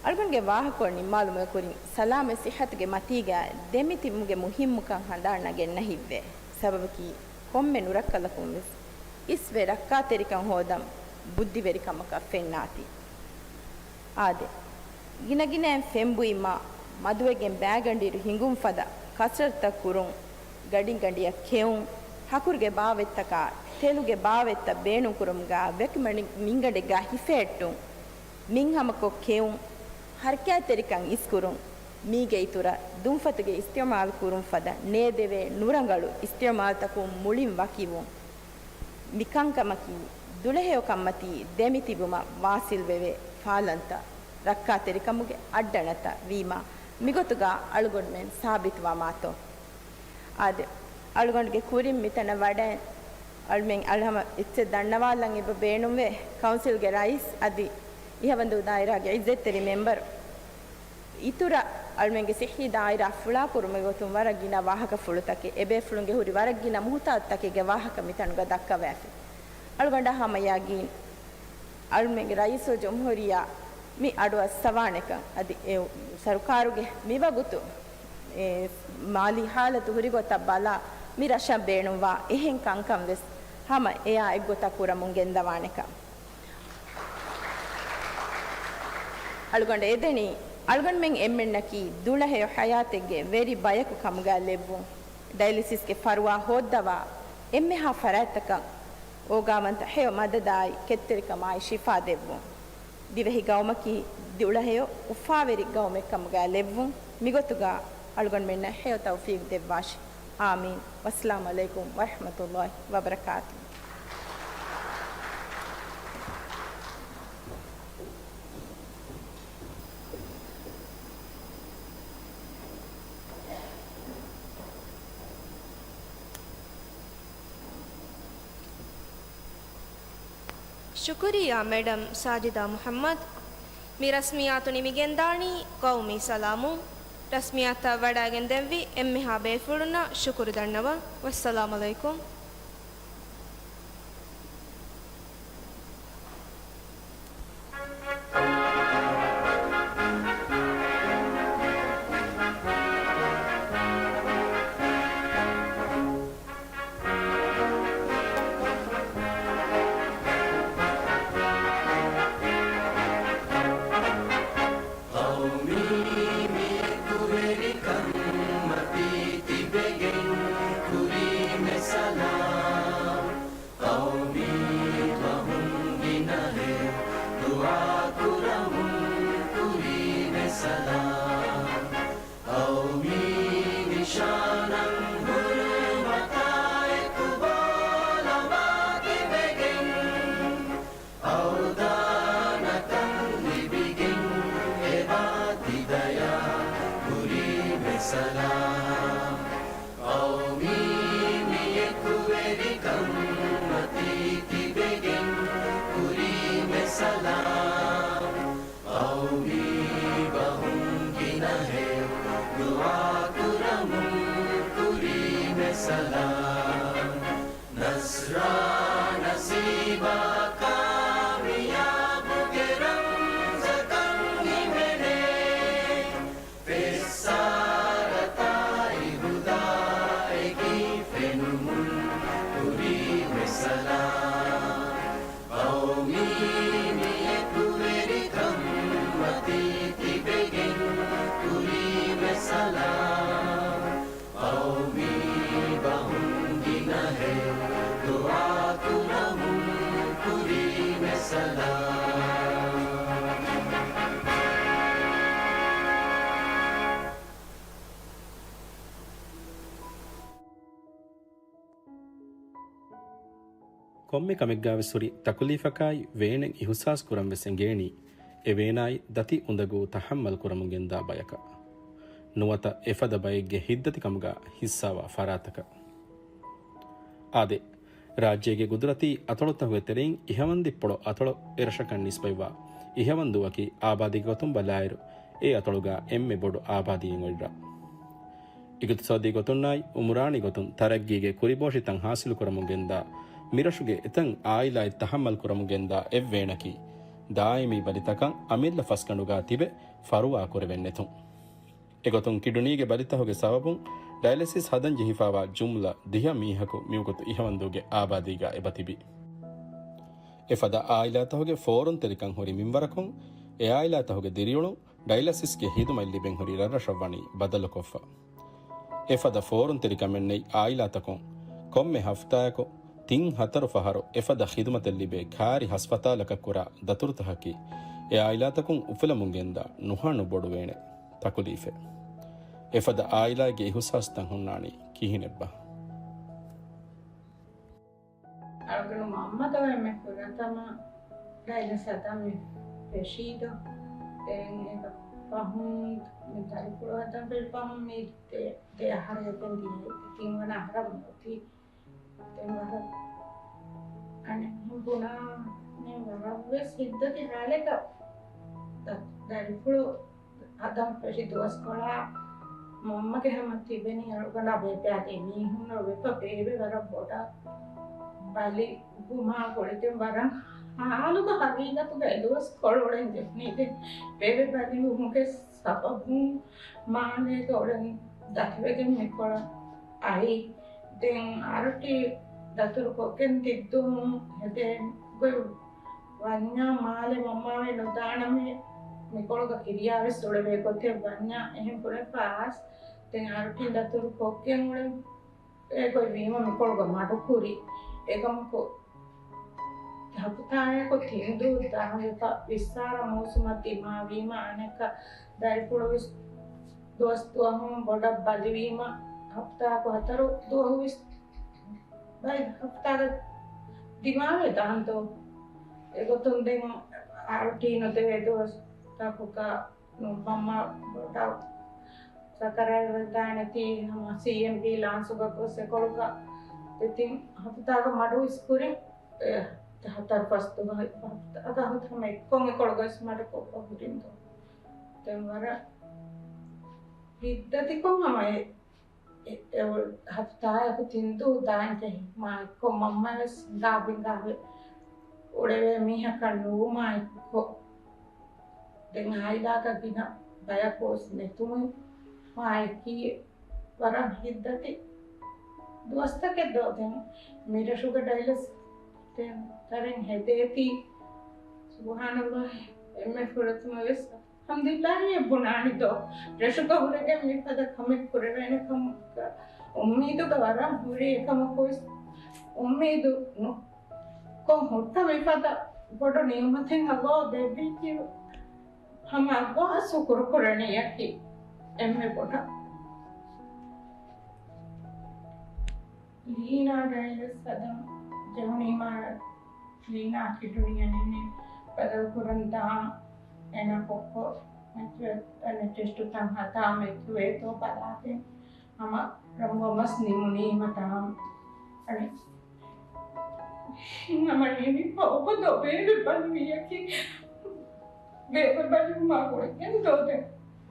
އަޅުގަނޑުގެ ވާހަކަކޮޅު ނިންމާލުމުގެ ކުރިން، ސަލާމަތް ސިއްހަތުގެ މަތީގައި ދެމިތިބުމުގެ މުހިއްމުކަން ހަނދާން ނަގަން ނަހިއްވޭ. ސަބަބަކީ، ކޮންމެ ނުރައްކަލަކުން ވެސް އިސްވެ ރައްކާތެރިކަން ހޯދަން ބުއްދިވެރިކަމަކަށް ފެންނާތީ. އާދެ، ގިނަގިނައިން ފެންބުއިމާ، މަދުވެގެން ބައިގަނޑިއިރު ހިނގުން ފަދަ ކަސްރަތުތައް ކުރުން، ގަޑިންގަނޑިއަށް ކެއުން، ހަކުރުގެ ބާވަތްތަކާ ތެލުގެ ބާވަތްތައް ބޭނުންކުރުމުގަ ވެކި މަނި-، މިންގަނޑެއްގަ ހިފެހެއްޓުން، މިންހަމަކޮށް ކެއުން، ހަރަކާތްތެރިކަން އިސްކުރުން، މީގެ އިތުރަށް ދުންފަތުގެ އިސްތިޢުމާލު ކުރުން ފަދަ ނޭދެވޭ ނުރަނގަޅު އިސްތިޢުމާލުތަކުން މުޅިން ވަކިވުން. މި ކަންކަމަކީ ދުޅަހެޔޮ ކަންމަތީ ދެމިތިބުމަށް ވާސިލްވެވޭ ފާލަންތައް، ރައްކާތެރިކަމުގެ އައްޑަނަތައް ވީމާ، މިގޮތުގަ އަޅުގަނޑުމެން ސާބިތުވާމާތޯ؟ އާދެ، އަޅުގަނޑުގެ ކުރިން މިތަނަށް ވަޑައި އަޅުމެން އަލްހަމަ އެއްޗެއް ދަންނަވާލަން އެބަ ބޭނުންވޭ. ކައުންސިލްގެ ރައީސް އަދި އިހަވަންދޫ ދާއިރާގެ އިއްޒަތްތެރި މެމްބަރު އިތުރަށް އަޅުމެންގެ ސިއްހީ ދާއިރާ ފުޅާކުރުމުގެ ގޮތުން ވަރަށް ގިނަ ވާހަކަފުޅުތަކެއް، އެބޭފުޅުންގެ ހުރި ވަރަށް ގިނަ މުހުތާޖުތަކެއްގެ ވާހަކަ މިތަނުގަ ދައްކަވައިފި. އަޅުގަނޑަށް ހަމަ ޔަގީން އަޅުމެންގެ ރައީސުލްޖުމްހޫރިއްޔާ މި އަޑުއައްސަވާނެކަން އަދި އެ ސަރުކާރުގެ މިވަގުތު އެ މާލީ ހާލަތު ހުރިގޮތަށް ބަލާ މި ރަށަށް ބޭނުންވާ އެހެން ކަންކަން ވެސް ހަމަ އެއާ އެއްގޮތަށް ކުރަމުން ގެންދަވާނެކަން. އަޅުގަނޑަށް އެދެނީ، އަޅުގަނޑުމެން އެންމެންނަކީ ދުޅަހެޔޮ ހަޔާތެއްގެ ވެރި ބަޔަކު ކަމުގައި ލެއްވުން. ޑަޔަލިސިސްގެ ފަރުވާ ހޯއްދަވާ އެންމެހާ ފަރާތްތަކަށް އޯގާވަންތަ ހެޔޮ މަދަދާއި ކެތްތެރިކަމާއި ޝިފާ ދެއްވުން. ދިވެހި ގައުމަކީ ދުޅަހެޔޮ އުފާވެރި ގައުމެއް ކަމުގައި ލެއްވުން. މިގޮތުގަ އަޅުގަނޑުމެންނަށް ހެޔޮ ތައުފީގު ދެއްވާށި. އާމީން. ވައްސަލާމް ޢަލައިކުމް ވަރަޙްމަތުﷲި ވަބަރަކާތުހު. ޝުކުރިއްޔާ މެޑަމް ސާޖިދާ މުޙައްމަދު. މި ރަސްމިއްޔާތު ނިމިގެންދާނީ ޤައުމީ ސަލާމުން. ރަސްމިއްޔާތަށް ވަޑައިގެން ދެންވި އެންމެހާ ބޭފުޅުންނަށް ޝުކުރު ދަންނަވަން. ވައްސަލާމް ޢަލައިކުމް. ޤައުމީ މި އެކުވެރިކަންމަތީ ތިބެގެން ކުރީމެ ސަލާމް. ޤައުމީ ބަހުން ގިނަހެޔޮ ދުޢާ ކުރަމުން ކުރީމެ ސަލާމް. ޤައުމީ ނިޝާނަށް ހުރުމަތާއެކު ބޯލަވާ ތިބެގެން، އަވްދާނަކަން ލިބިގެން އެބާ ތި ދަޔާ ކުރީމެ ސަލާމް. ޤައުމީ މި އެކުވެރިކަންމަތީ ތިބެގެން ކުރީމެ ސަލާމް. ޤައުމީ ބަހުން ގިނަހެޔޮ ދުޢާ ކުރަމުން ކުރީމެ ސަލާމް. ނަޞްރާ ނަސީބާ ކާމިޔާބުގެ ރަމްޒަކަށް ހިމެނޭ. ފެއްސާރަތާއި ހުދާއެކީ ފެނުމުން ކުރީމެ ސަލާމް. ޤައުމީ މި އެކުވެރިކަންމަތީ ތިބެގެން ކުރީމެ ސަލާމް. ޤައުމީ ބަހުން ގިނަހެޔޮ ދުޢާ ކުރަމުން ކުރީމެ ސަލާމް. ކޮންމެ ކަމެއްގާވެސް ހުރި ތަކުލީފަކާއި ވޭނެއް އިހުސާސް ކުރަން ވެސް އެނގޭނީ، އެ ވޭނާއި ދަތި އުނދަގޫ ތަޙައްމަލް ކުރަމުން ގެންދާ ބަޔަކަށް. ނުވަތަ އެފަދަ ބައެއްގެ ހިތްދަތިކަމުގާ ހިއްސާވާ ފަރާތަކަށް. އާދެ، ރާއްޖޭގެ ގުދުރަތީ އަތޮޅުތަކުގެ ތެރެއިން އިހަވަންދިއްޕޮޅު އަތޮޅު އެރަށަކަށް ނިސްބަތްވާ އިހަވަންދޫއަކީ އާބާދީގެ ގޮތުން ބަލާއިރު، އެ އަތޮޅުގާ އެންމެ ބޮޑު އާބާދީއެއް އޮތް ރަށް. އިގުތިސޯދީ ގޮތުންނާއި އުމުރާނީ ގޮތުން ތަރައްގީގެ ކުރިބޯށިތައް ހާސިލުކުރަމުން ގެންދާ، މިރަށުގެ އެތައް އާއިލާއެއް ތަހައްމަލް ކުރަމުން ގެންދާ އެއްވޭނަކީ، ދާއިމީ ބަލިތަކަށް އަމިއްލަ ފަސްގަނޑުގާ ތިބެ ފަރުވާ ކުރެވެން ނެތުން. އެގޮތުން ކިޑުނީގެ ބަލިތަހުގެ ސަބަބުން ޑަޔަލިސިސް ހަދަން ޖެހިފާވާ ޖުމްލަ ދިހަ މީހަކު މިވަގުތު އިހަވަންދޫގެ އާބާދީގާ އެބަތިބި. އެފަދަ އާއިލާތަހުގެ ފޯރުންތެރިކަން ހުރި މިންވަރަކުން، އެ އާއިލާތަހުގެ ދިރިއުޅުން ޑަޔަލިސިސްގެ ހިދުމަތް ލިބެން ހުރި ރަށްރަށަށް ވަނީ ބަދަލުކޮށްފަ. އެފަދަ ފޯރުންތެރިކަމެއް ނެތް އާއިލާތަކުން ކޮންމެ ހަފްތާއަކު ތިން ހަތަރު ފަހަރު އެފަދަ ޚިދުމަތެއް ލިބޭ ކާރި ހަސްފަތާލަކަށް ކުރާ ދަތުރުތަކަކީ، އެ އާއިލާތަކުން އުފުލަމުން ގެންދާ ނުހާ ނުބޮޑުވޭނެ ތަކުލީފެއް. އެފަދަ އާއިލާގެ އިހުސާސްތައް ހުންނާނީ ކިހިނެއްބާ؟ އަޅުގަނޑު މަންމަ ދޯ އެންމެ ފުރަތަމަ ޑައިލަސް ހަދަން މި ފެށީ ދޯ. ދެން އޭގެ ފަހުން މި ދަރިފުޅު ހަދަން ފެށި ފަހުން މި ދެ، ދެ އަހަރު އެތަން ދިޔަ ތިންވަނަ އަހަރަށް އޮތީ. ދެން ވަރަށް އަނެއް ބުނާ ވަރަށް ވެސް ހިތްދަތި ހާލެއްގަ ދަ، ދަރިފުޅު ހަދަން ފެށި ދުވަސްކޮޅާ މަންމަގެ ހަމަ ތިބެނީ އަޅުގަނޑާ ބޭބެއާ ދެ މީހުންނަށް ވެފަ ބޭބެ ވަރަށް ބޮޑަށް ބަލި ވުމާ ގުޅިގެން ވަރަށް ހާލުގަ ހަގީގަތުގަ އެ ދުވަސްކޮޅު އުޅެން ޖެހުނީ. ދެން ބޭބެ ބަލި ވުމުގެ ސަބަބުން މާލޭގަ އުޅެން ދަތިވެގެން މިކޮޅަށް އައި. ދެން އަރުޓީ ދަތުރު ކޮށްގެން ތިއްދުވަހުން ހެދޭ ގޮތް ވަންޏާ މާލެ މަންމާވެ ނުދާނަމޭ މިކޮޅުގަ ކިރިޔާވެސް އުޅެވޭ ގޮތެއް ވަންޏާ އެހެން ކުރެފަ އައިސް ދެން އަރުޓީން ދަތުރު ކޮށްގެން އުޅެން އެ ގޮތް ވީމަ މިކޮޅުގަ މަޑުކުރި. އެކަމަކު ހަފުތާއަކު ތިން ދުވަހު ދާން ވެފަ ވިއްސާރަ މޫސުމަށް ދިމާވީމަ އަނެއްކާ ދަރިފުޅުވެސް ދުވަސް ދުވަހުން ބޮޑަށް ބަލިވީމަ ހަފުތާއަކު ހަތަރު ދުވަހުވެސް ބައެއް ހަފުތާގަ ދިމާވެ ދާން ދޯ. އެގޮތުން ދެން އާރުޓީ ނުދެވޭ ދުވަސްތަކުގަ މަންމަ ބޮޑަށް ސަކަރާތްވެދާނެތީ ހަމަ ސީއެމްޕީ ލާންސުގަ ގޮސް އެކޮޅުގަ ދެތިން ހަފުތާގަ މަޑުވެސް ކުރި. އެ، ހަތަރު ފަސް ދުވަހު ހަފުތާގަ ހަމަ އެއްކޮށް އެކޮޅުގަސް މަޑުކޮށްފަ ހުރިން ދޯ. ދެން ވަރަށް ހިތްދަތިކޮށް ހަމަ އެ، އެ، އެ، ހަފުތާއަކު ތިން ދުވަހު ދާން ޖެހި މާ އެއްކޮށް މަންމަވެސް ހިނގާ ބިނގާވެ އުޅެވޭ މީހަކަށް ނުވުމާ އެއްކޮށް. ދެން އާއިލާގަ ގިނަ ބަޔަކު ވެސް ނެތުމުން މާ އެކީ ވަރަށް ހިތްދަތި ދުވަސްތަކެއް ދޯ. ދެން މިރަށުގަ ޑައިލަސް ސެންޓަރެއް ހެދޭތީ ސުބްޙާނަﷲ އެންމެ ފުރަތަމަ ވެސް އަލްޙަމްދުލިއްލާހި ބުނާނީ ދޯ. ރަށުގަ ހުރެގެން މިފަދަ ކަމެއް ކުރެވޭނެ ކަމަކަށް އުއްމީދުގަ ވަރަށް ހުރި އެކަމަކު ވެސް އުއްމީދު ނު ކޮށް ހުއްޓަ މިފަދަ ބޮޑު ނިޢުމަތެއް އައްލާހު ދެއްވީކީ ހަމަ އައްލާހަށް ޝުކުރު ކުރަނީއަކީ އެންމެ ބޮޑަށް. ލީނާ ޑައިލަސް ހަދަން ޖެހުނީމާ ލީނާ ކިޑުނީ އަނެއް ބަދަލު ކުރަން ދާން އޭނާ ކޮއްކޮ މެޗުވެ، އަނެއް ޓެސްޓުތައް ހަދާ މެޗުވޭތޯ ބަލާދޭން ހަމަ ރަނގަޅު މަސް ނިމުނީމަ ދާން އަނެއް ހަމަ ނިމިފަ އުފަދޯ ބޭބެ ބަލިވިޔަކީ. ބޭބެ ބަލިވުމާ ގުޅިގެން ދޯ ދެން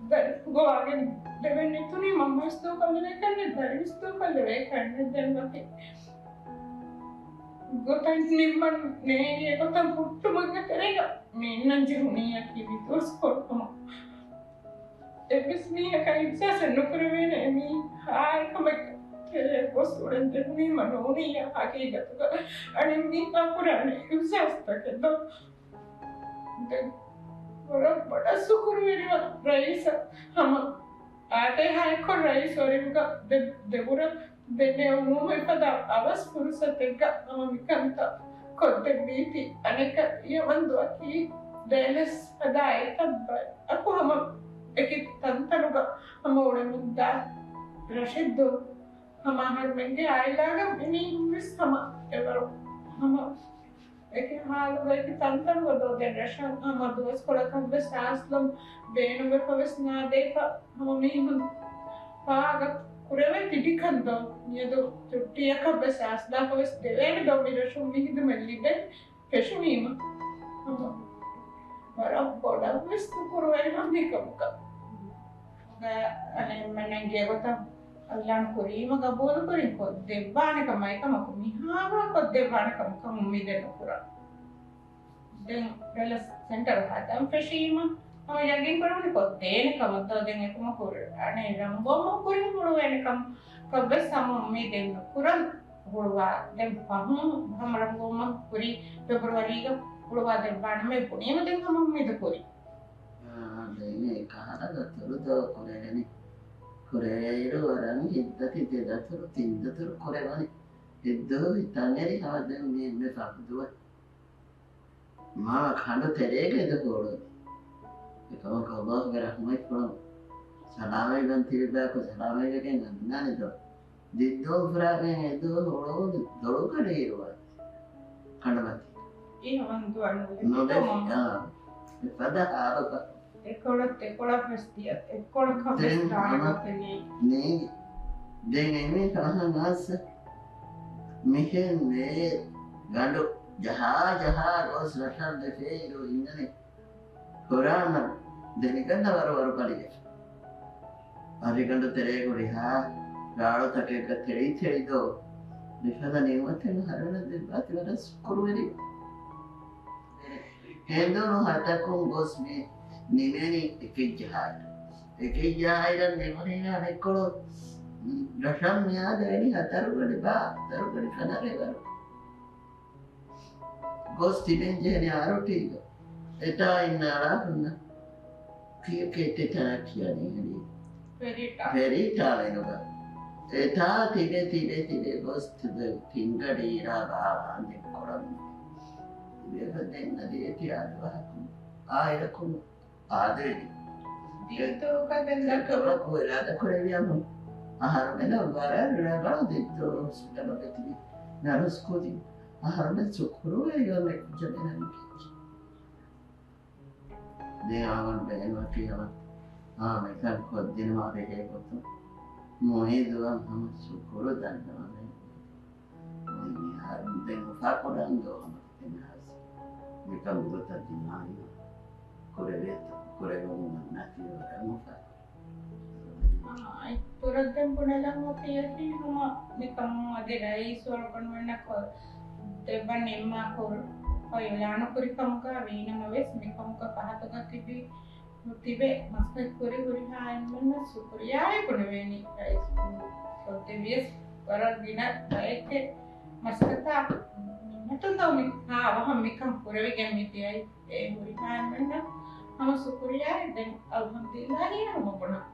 ދަރިފުޅު ގޮވާގެން ދެވެން ނެތުނީ މަންމަވެސް ދޫކޮށްލެވޭ ކަންނެއް، ދަރިވެސް ދޫކޮށްލެވޭ ކަންނެއް. ދެން ވަކި ގޮތަށް ނިންމަން ނޭނގޭ ގޮތަށް ހުއްޓުމުގެ ތެރޭގަ މި އިންނަން ޖެހުނީއަކީ މި ދުވަސްކޮޅު ކަމަށް. އެއްވެސް މީހަކަށް އިހްސާސެއް ނުކުރެވޭނެ އެމީ ހާއިރުކަމެއް ކެރޭ ގޮސް އުޅެން ޖެހުނީމަ ނޫނިއްޔާ ހަގީގަތުގަ އަނެއް މީހާ ކުރާނެ އިހްސާސްތަކެއް ދޯ. ދެން ވަރަށް ބޮޑަށް ޝުކުރުވެރިވާ ރައީސަށް ހަމަ އާދޭހާއެއްކޮށް ރައީސް ވަރިންގަ ދެ، ދެބުރަށް ދެނެ އުމުމެ ފަދަ އަވަސް ފުރުސަތެއްގަ ހަމަ މިކަންތައް ކޮށްދެއްވީތީ. އަނެކަ ޔަމަން ދުވަކީ ޑައިލަސް ހަދާ އެތައް ބަޔަކު ހަމަ އެކި ތަންތަނުގަ ހަމަ އުޅެމުންދާ ރަށެއްދޯ. ހަމަ އަހަރުމެންގެ އާއިލާގަ މި މީހުން ވެސް ހަމަ އެވަރު ހަމަ އެކި ހާލުގަ އެކި ތަންތަނުގަ ދޯ. ދެން ރަށަށް ހަމަ ދުވަސްކޮޅަކަށް ވެސް އާސްލަމް ބޭނުންވެފަ ވެސް ނާދޭފަ ހަމަ މީހުން ފާގަ ކުރެވޭ ތިބިކަން ދޯ. މިއަދު ޗުއްޓީއަކަށް ވެސް އާސްލާފަ ވެސް ދެވޭނެ ދޯ މި ރަށުން މި ހިދުމަތް ލިބެން ފެށުމީމަ. ހަމަ ވަރަށް ބޮޑަށް ވެސް ޝުކުރުވެރިވަން މިކަމަކަށް. އަނެއްމެންނަށް ގޭގޮތަށް އައްލާން ކުރީމަ ގަބޫލުކުރިން ކޮށްދެއްވާނެ ކަމަށް އެކަމަކު މިހާވާ ކޮށްދެއްވާނެ ކަމަކަށް އުއްމީދެއް ނުކުރަން. ދެން ޑައިލަސް ސެންޓަރު ހަދަން ފެށީމަ ހަމަ ޔަގީން ކުރެވުނީ ކޮށްދޭނެ ކަމަށް ދޯ. ދެން އެކަމަކު އަނެއް ރަނގަޅު ކުރިން ހުޅުވޭނެ ކަމަކަށް ވެސް ހަމަ އުއްމީދެއް ނުކުރަން. ހުޅުވާ ދެން ފަހުން ހަމަ ރަނގަޅު ކުރި ފެބްރުއަރީގަ ހުޅުވާ ދެއްވާނަމޭ ބުނީމަ ދެން ހަމަ އުއްމީދު ކުރި. އާ، ދެން އެކަހަލަ ދަތުރު ދޯ ކުރެވެނީ. ކުރެވޭއިރު ވަރަށް ހިތްދަތި ދެ ދަތުރު ތިން ދަތުރު ކުރެވަނީ. އެއްދުވަހު ހިތަށްއެރި ހަމަ ދެން މީ އެންމެ ފަހު ދުވަހެއް. މާ ކަނޑު ތެރޭގަ އެދު ހުޅުވި. އެކަމަކު އައްލާހުގެ ރަޙްމަތްފުޅުން ސަލާމަތްވެގެން ތިބި ބަޔަކު ސަލާމަތްވެގެން އަންނާނެ ދޯ. ދިއްދޫން ފުރާގެން އެދު ހުޅުވުނު ދޮޅުގަޑި އިރުވާ. ކަނޑުމަތީ. އެ ހަމަ ދުވަން ނުދެފި، އާ. އެފަދަ ހާލުތައް. އެކޮޅަށް ތެކޮޅަށް ވެސް ދިޔަ، އެކޮޅަކަށް ވެސް ދާނެ ގޮތެއް ނޭނގެ. ނޭނގެ. ދެން އެމީ ފަހަން އާސް މިހެން ނޭ ގަނޑު ޖަހާ ޖަހާ ގޮސް ރަށަށް ދެފޭ އިރު އިންނަނީ. ކުރާނަ ދެނިގަންނަ ވަރު ވަރު ބަލިވެފަ. އަރިގަނޑު ތެރޭގަ ހުރިހާ ރާޅުތަކެއްގަ ތެޅި ތެޅި ދޯ. މިފަދަ ނިޢުމަތެއް އަހަރެމެންނަށް ދެއްވާތީ ވަރަށް ޝުކުރުވެރި. ހެނދުނު ހަތަކުން ގޮސް މި ނިމެނީ އެކެއްޖަހާއިރު. އެކެއްޖަހާއިރަށް ނިމުނީ އަނެއްކޮޅު ރަށަށް މިއާދެވެނީ ހަތަރު ގަޑި ބާ، ހަތަރު ގަޑި ކަނަރޭ ވަރު. ގޮސް ތިބެން ޖެހެނީ އާރުޓީގަ. އެތާ އިންނާޅާ ހުންނަ. ކިޔެކޭ ތެތަރަ ކިޔަނީ ހެނީ. ފެރީ ޓާ. ފެރީ ޓާމިނުގަ. އެތާ ތިބެ ތިބެ ތިބެ ގޮސް ތިބެ ތިންގަޑީރާ ބާވާން ދެއްކޮޅަމު. ތިބެފަ ދެން އަދި އެތި އާދެ ވަހަކު. އާއިރަކު އާދެވެނީ. ދީދޫގަ ދެން އެކަމަކު އިރާދަ ކުރެއްވިޔަމު. އަހަރުމެނަށް ވަރަށް ރަނގަޅު ދިއްދޫ ހޮސްޕިޓަލުގަ ތިބި ނަރުސް ކުދިން. އަހަރުމެން ޝުކުރުވެރިވަން އެކުއްޖަ ބެލަން ކެއްޗެ. ދެން އާމަން ބެހެން ވަކި ހަމަ އާ މިކަން ކޮށްދިނުމާ ބެހޭ ގޮތުން މުއިދުއަށް ހަމަ ޝުކުރު ދަންނަވަން. މިހާރު ދެން އުފާކުރަން ދޯ ހަމަ ތިން ހާސް މިކަން ގޮތަށް ދިމާއިން ކުރެވޭތޯ ކުރެވެމުން ނަތީ ވަރަށް އުފާ. އާ، އިތުރަށް ދެން ބުނެލަން އޮތީ އެކީ ހަމަ ނިކަން އަދި ރައީސް ވަރުގަނޑުމެންނަށް ކޮ-، ދެއްވަން ނިންމާ ކުރު-، ކޮށް އިޢުލާނު ކުރި ކަމުގަ ވީނަމަވެސް މިކަމުގަ ފަހަތުގަ ތިބި، ނުތިބެ މަސައްކަތް ކުރި ހުރިހާ އެންމެންނަށް ޝުކުރިޔާއެއް ބުނެވޭނީ. ރައީސް ކޮށްދެވިޔަސް ވަރަށް ގިނަ ބައެއްގެ މަސައްކަތާ މިންނަތުން ދޯ މި ހާ ވަހަށް މިކަން ކުރެވިގެން މި ދިޔައީ. އެ ހުރިހާ އެންމެންނަށް ހަމަ ޝުކުރިޔާއެއް ދެން އަލްޙަމްދުލިއްލާހި ހަމަ ބުނަން.